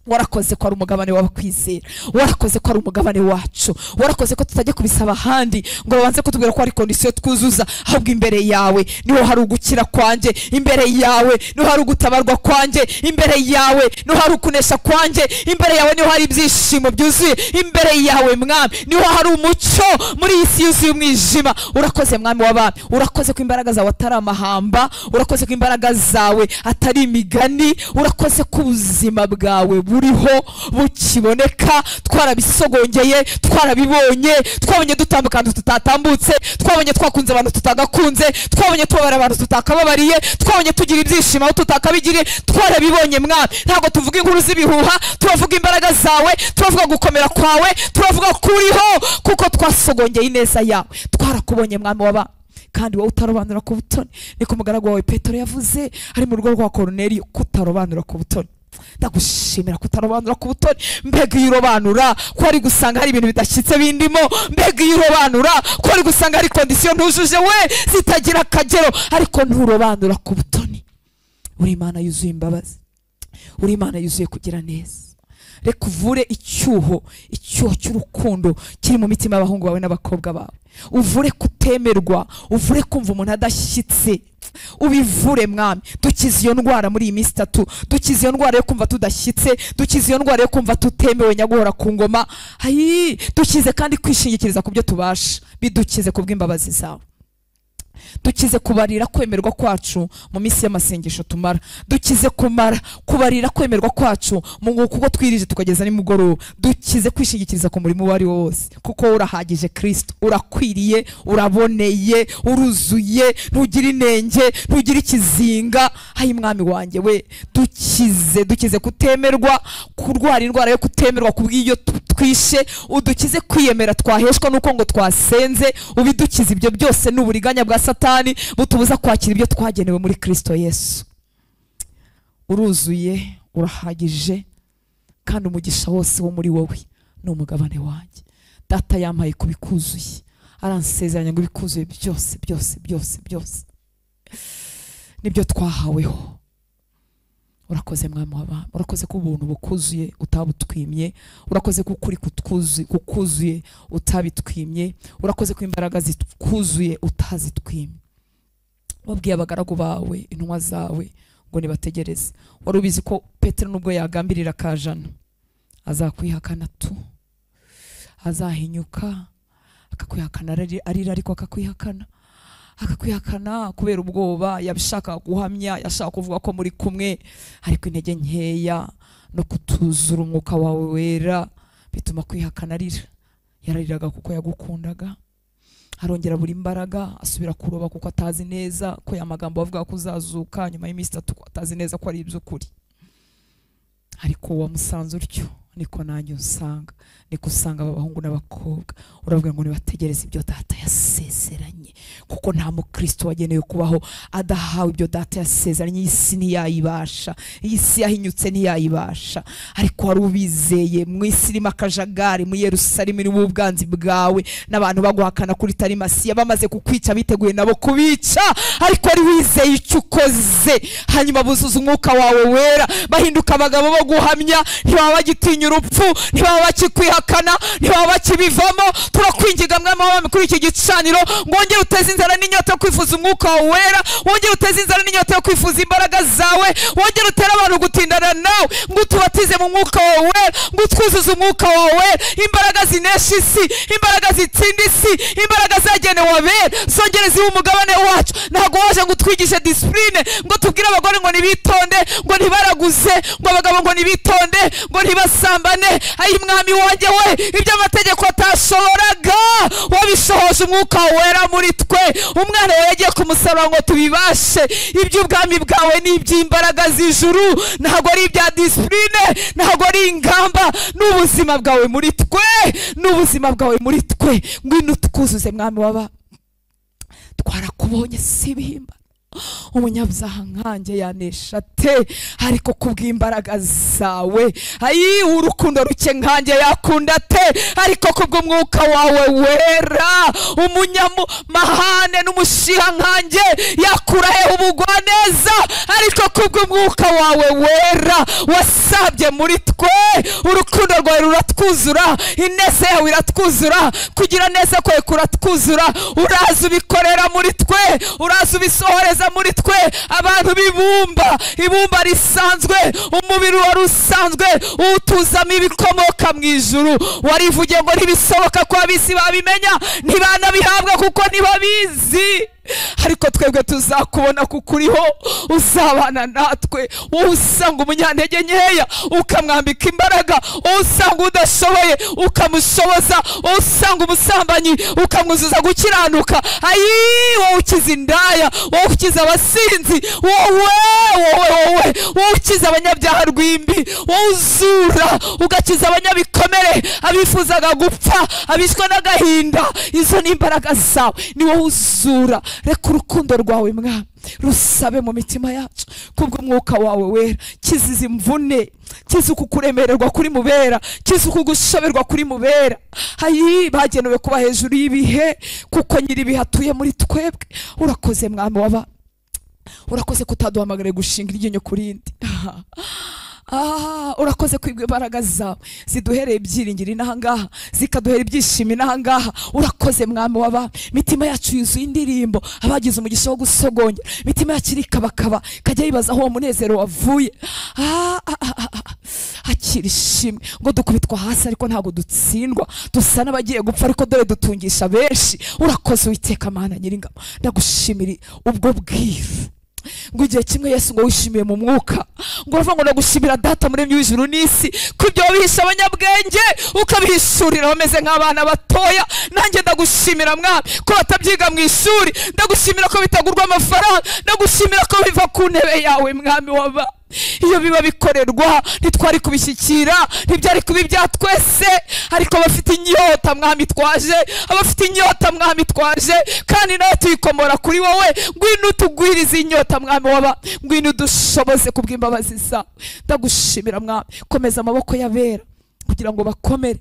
warakoze ko ari umugabane w'abakwizera, warakoze ko ari umugabane wacu, warakoze ko tutajya kubisaba ahandi ngo babanze kutubwira ko ari condition twuzuza, ahubwo imbere yawe niho hari ugukira kwanjye, imbere yawe niho hari ugutabarwa kwanjye, imbere yawe niho hari ukunesha kwanjye, imbere yawe niho hari ibyishimo byuzuye, imbere yawe mwami niho hari umucyo muri iyi si yuzuye umwijima. Urakoze mwami w'abami, urakoze ko imbaraga zawe atari amahamba, urakoze ko imbaraga zawe atari imigani, urakoze ko ubuzima bwawe buriho bukiboneka. Twarabisogongeye, twarabibonye, twabonye dutambuka ahantu tutatambutse, twabonye twakunze abantu tutagakunze, twabonye tubabara abantu tutakababariye, twabonye tugira ibyishimo aho tutakabigiriye. Twarabibonye mwami. Ntabwo tuvuga inkuru z'ibihuha, turavuga imbaraga zawe, turavuga gukomera kwawe, turavuga kuriho, kuko twasogongeye ineza yawe. Twarakubonye mwami w'abami, kandi wowe utarobanura ku butoni. Niko umugaragu wawe Petero yavuze ari mu rugo rwa Koruneliyo, kutarobanura ku butoni. Ndagushimira kutarobanura ku butoni. Mbega iyo urobanura ko ari gusanga hari ibintu bidashyitse bindimo, mbega iyo urobanura ko ari gusanga hari condition ntujuje we zitagira akagero, ariko nturobanura ku butoni. Uri Imana yuzuye imbabazi, uri Imana yuzuye kugira neza. Reka uvure icyuho, icyuho cy'urukundo kiri mu mitima y'abahungu bawe n'abakobwa bawe. Uvure kutemerwa, uvure kumva umuntu adashyitse, ubivure mwami. Dukize iyo ndwara muri iyi minsi itatu, dukize iyo ndwara yo kumva tudashyitse, dukize iyo ndwara yo kumva tutemewe nyaguhora ku ngoma. Ayi, dukize kandi kwishingikiriza ku byo tubasha, bidukize ku bw'imbabazi zawe. Dukize kubarira kwemerwa kwacu mu minsi y'amasengesho tumara, dukize kumara kubarira kwemerwa kwacu mu kuko twirije tukageza nimugoroba. Dukize kwishingikiriza ku murimo uwo ari wo wose, kuko urahagije Kristo, urakwiriye, uraboneye, uruzuye, ntugira inenge, ntugira ikizinga. Ayi mwami wanjye we, dukize, dukize kutemerwa, kurwara indwara yo kutemerwa kubw'iyo twishe, udukize kwiyemera twaheshwa nuko ngo twasenze, ubidukize ibyo byose n'uburiganya bwa Satani butubuza kwakira ibyo twagenewe muri Kristo Yesu. Uruzuye, urahagije, kandi umugisha wose wo muri wowe ni umugabane wanjye. Data yampaye kubikuzuye, aransezeranya ngo ibikuzuye byose byose byose byose nibyo twahaweho. Urakoze mwami w'abami, urakoze ko ubuntu bukuzuye utabutwimye, urakoze ko ukuri kukuzuye utabitwimye, urakoze ko imbaraga zikuzuye utazitwimye. Wabwiye abagaragu bawe, intumwa zawe ngo nibategereze. Wari ubizi ko Petero nubwo yagambirira kajana azakwihakana tu, azahinyuka akakwihakana arira, ariko akakwihakana, akakwihakana kubera ubwoba. Yabishaka guhamya, yashaka kuvuga ko muri kumwe, ariko intege nkeya no kutuzura umwuka wawe wera bituma kwihakana arira. Yarariraga kuko yagukundaga, arongera buri imbaraga asubira kuroba kuko atazi neza ko ya magambo avuga ko uzazuka nyuma y'iminsi itatu, atazi neza ko ari iby'ukuri. Ariko wamusanze utyo, niko nanjye usanga, niko usanga abahungu n'abakobwa. Uravuga ngo nibategereze ibyo data yasezeranye, Kuko nta mukristo wagenewe kubaho adahawe ibyo data yasezeranye. Iyi si ntiyayibasha, iyi si yahinyutse ntiyayibasha, ariko wari ubizeye. Mu isi irimo akajagari, mu Yerusalemu irimo ubwanzi bwawe n'abantu baguhakana kuri tari Masiya, bamaze kukwica biteguye nabo kubica, ariko wari wizeye icyo ukoze. Hanyuma buzuza umwuka wawe wera, bahinduka abagabo bo guhamya, ntibaba bagitinya urupfu, ntibaba bakikwihakana, ntibaba bakibivamo. Turakwinginga mwami w'abami kuri iki gicaniro ngo wongere uteze inzara n'inyota yo kwifuza umwuka wawe wera, wongere uteze inzara n'inyota yo kwifuza imbaraga zawe, wongere utere abantu gutindana nawe, ngo utubatize mu mwuka wawe wera, ngo utwuzuze umwuka wawe wera, imbaraga zinesha isi, imbaraga zitsinda isi, imbaraga zagenewe abera zongere zibe umugabane wacu. Ntabwo waje ngo utwigishe discipline, ngo tubwire abagore ngo nibitonde, ngo ntibaraguze, ngo abagabo ngo nibitonde, ngo ntibasambane. Ayi mwami wanjye we, ibyo amategeko atashoboraga wabishohoje umwuka wera muri twe. Umwana wawe yagiye kumusaba ngo tubibashe. Iby'ubwami bwawe ni iby'imbaraga z'ijuru, ntabwo ari ibya discipline, ntabwo ari ingamba, n'ubuzima bwawe muri twe, n'ubuzima bwawe muri twe. Ngwino utwuzuze mwami waba, twarakubonye si ibihimba. Umunyabyaha nkanjye yanesha te, ariko kubw'imbaraga zawe. Ayi urukundo ruke nkanjye yakunda te, ariko kubw'umwuka wawe wera. Umunyamahane n'umushiha nkanjye yakura he ubugwaneza, ariko kubw'umwuka wawe wera wasabye muri twe. Urukundo rwawe ruratwuzura, ineza yawe iratwuzura, kugira neza kwawe kuratwuzura. Uraza ubikorera muri twe, uraza ubisohoreza muri twe. Abantu bibumba ibumba risanzwe, umubiri wari usanzwe utuzamo ibikomoka mu ijuru. Warivugiye ngo ntibisoboka ko abisi babimenya, ntibanabihabwa kuko ntibabizi, ariko twebwe tuzakubona kuko uriho, uzabana natwe. Wowe usanga umunyantege nkeya ukamwambika imbaraga, wowe usanga udashoboye ukamushoboza, wowe usanga umusambanyi ukamwuzuza gukiranuka. Ayi wowe ukiza indaya, wowe ukiza abasinzi, wowe wowe wowe wowe ukiza abanyabyaha rwimbi, wowe uzura ugakiza abanyabikomere, abifuzaga gupfa, abishwe n'agahinda. Izo ni imbaraga zawe, ni wowe uzura. Reka urukundo rwawe mwami rusabe mu mitima yacu kubw'umwuka wawe wera. Kiziza imvune, kiza ukukuremererwa kuri mubera, kiza ukugushoberwa kuri mubera. Ayi bagenewe kuba hejuru y'ibihe, kuko nyiri ibihe atuye muri twebwe. Urakoze mwami waba, urakoze kutaduhamagare gushinga iryinyo kurindi. Urakoze kwibwa imbaraga zawe ziduhereye ibyiringiro inahangaha, zikaduhera ibyishimo inahangaha. Urakoze mwami waba, mitima yacu yuzuye indirimbo, abagize umugisha wo gusogongera, mitima yacu irikabakaba kajya yibaza aho umunezero wavuye. Akira ishimwe ngo dukubitwa hasi ariko ntabwo dutsindwa, dusa n'abagiye gupfa ariko dore dutungisha benshi. Urakoze Uwiteka Mana Nyiringabo, ndagushimira ubwo bwiru. Ngo igihe kimwe Yesu ngo wishimiye mu mwuka, ngo uravuga ngo ndagushimira data muremyi w'ijuru n'isi, ko ibyo wabihisha abanyabwenge ukabihishurira bameze nk'abana batoya. Nanjye ndagushimira mwami ko batabyiga mu ishuri, ndagushimira ko bitagurwa amafaranga, ndagushimira ko biva ku ntebe yawe mwami waba. Iyo biba bikorerwa ntitwari kubishyikira, ntibyari kuba ibya twese, ariko abafite inyota mwami twaje, abafite inyota mwami twaje, kandi nawe tuyikomora kuri wowe. Ngwino utugwirize inyota mwami waba, ngwino udushoboze kubw'imbabazi zawe. Ndagushimira mwami, komeza amaboko y'abera kugira ngo bakomere,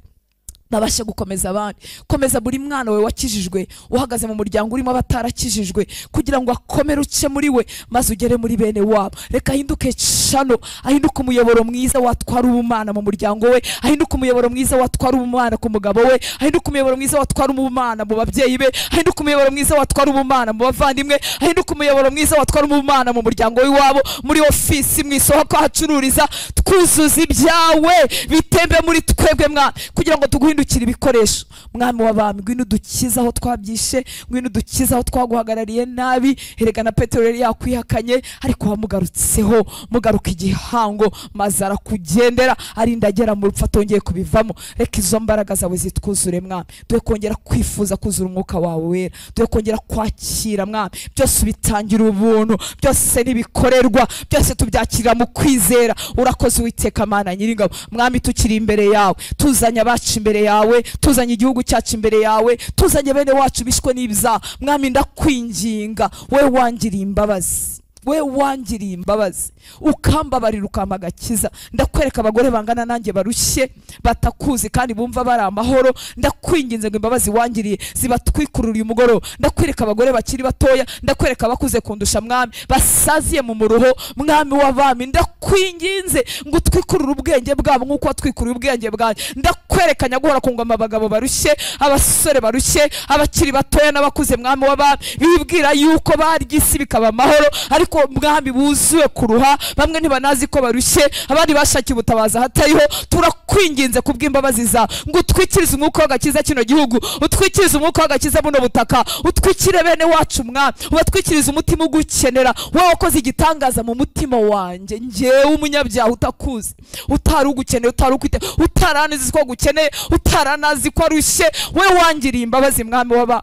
babashe gukomeza abandi. Komeza buri mwana wawe wakijijwe uhagaze mu muryango urimo abatarakijijwe, kugira ngo akomere uce muri we maze ugere muri bene wabo. Reka ahinduke cano, ahinduke umuyoboro mwiza watwara ubumana mu muryango we, ahinduke umuyoboro mwiza watwara ubumana ku mugabo we, ahinduke umuyoboro mwiza watwara ubumana mu babyeyi be, ahinduke umuyoboro mwiza watwara ubumana mu bavandimwe, ahinduke umuyoboro mwiza watwara ubumana mu muryango w'iwabo, muri ofisi, mu isoko ahacururiza. Twuzuze ibyawe bitembe muri twebwe mwana, kugira ngo tuguhindukire ibikoresho. Mwami w'abami, ngwino udukize aho twabyishe, ngwino udukize aho twaguhagarariye nabi. Erega na Petero yari yakwihakanye, ariko wamugarutseho, mugaruka igihango, maze arakugendera, arinda agera mu rupfu atongeye kubivamo. Reka izo mbaraga zawe zitwuzure mwami, duhe kongera kwifuza kuzura umwuka wawe wera, duhe kongera kwakira mwami. Byose ubitangira ubuntu, byose nibikorerwa, byose tubyakira mu kwizera. Urakoze Uwiteka Mana Nyiringabo. Mwami tukiri imbere yawe, tuzanye abacu imbere yawe, yawe, tuzanye igihugu cyacu imbere yawe, tuzanye bene wacu bishwe n'ibyaha. Mwami ndakwinginga, we wangiriye imbabazi, we wangiriye imbabazi ukambabarira ukampa agakiza. Ndakwereka abagore bangana nanjye barushye batakuzi kandi bumva bari amahoro, ndakwinginze ngo imbabazi wangiriye zibatwikurura uyu mugoroba. Ndakwereka abagore bakiri batoya, ndakwereka abakuze kundusha Mwami, basaziye mu muruho. Mwami w'abami ndakwinginze ngo utwikurure ubwenge bwabo nk'uko watwikuruye ubwenge bwanjye. Ndakwereka nyaguhora ku ngoma abagabo barushye, abasore barushye, abakiri batoya n'abakuze Mwami w'abami, bibwira yuko barya isi bikaba amahoro, ariko Mwami buzuye kuruha, bamwe ntibanazi ko barushye, abandi bashakiye ubutabazi ahatariho. Turakwinginze kubw'imbabazi zawe ngo utwikirize umwuka w'agakiza kino gihugu, utwikirize umwuka w'agakiza buno butaka, utwikire bene wacu Mwami, ubatwikirize umutima ugukenera. Wowe wakoze igitangaza mu mutima wanjye, njyewe umunyabyaha utakuzi, utari ugukeneye, utari ukwite, utaranazi ko gukeneye, utaranazi ko arushye, we wangiriye imbabazi Mwami w'aba.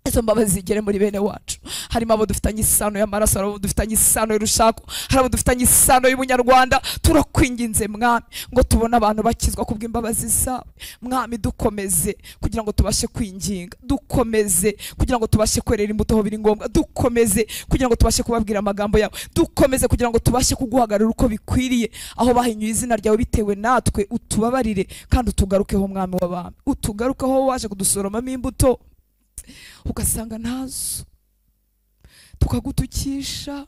Izo mbabazi zigere muri bene wacu. Harimo abo dufitanye isano y'amaraso, hari abo dufitanye isano y'urushako, hari abo dufitanye isano y'ubunyarwanda. Turakwinginze Mwami ngo tubone abantu bakizwa kubw'imbabazi zawe. Mwami dukomeze kugira ngo tubashe kwinginga, dukomeze kugira ngo tubashe kwerera imbuto aho biri ngombwa, dukomeze kugira ngo tubashe kubabwira amagambo yawe, dukomeze kugira ngo tubashe kuguhagarara uko bikwiriye. Aho bahinyuye izina ryawe bitewe natwe, utubabarire kandi utugarukeho Mwami w'abami, utugarukeho waje kudusoromamo imbuto ugasanga ntazo, tukagutukisha.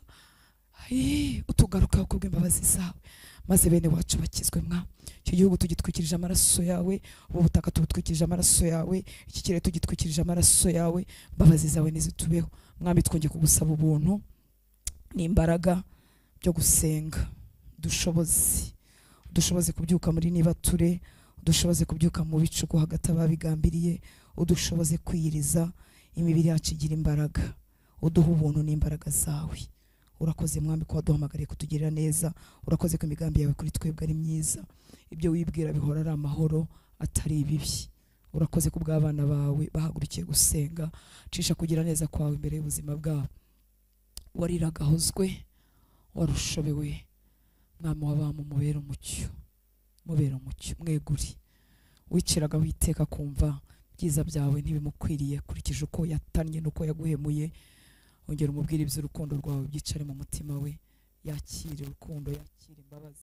Utugarukaho kubw'imbabazi zawe, maze bene wacu bakizwe Mwami. Icyo gihugu tugitwikirije amaraso yawe, ubu butaka tubutwikirije amaraso yawe, iki kirere tugitwikirije amaraso yawe. Imbabazi zawe nizitubeho Mwami. Twongeye kugusaba ubuntu n'imbaraga byo gusenga, dushoboze kubyuka muri nibature, udushoboze kubyuka mu bicuku hagati ababigambiriye, udushoboze kwiyiriza, imibiri yacu igira imbaraga, uduha ubuntu n'imbaraga zawe. Urakoze Mwami ko waduhamagariye kutugirira neza, urakoze ko imigambi yawe kuri twebwe ari myiza, ibyo wibwira bihora ari amahoro atari ibibi. Urakoze ku bw'abana bawe bahagurukiye gusenga, cisha kugira neza kwawe imbere y'ubuzima bwabo. Wariragahozwe, warushobewe, Mwami w'abami mubera umucyo, mubera umucyo, mweguri wiciraga witeka kumva byiza byawe ntibimukwiriye, kurikije uko yatannye nuko yaguhemuye. Ongera umubwire iby'urukundo rwawe byicare mu mutima we, yakire urukundo, yakire imbabazi.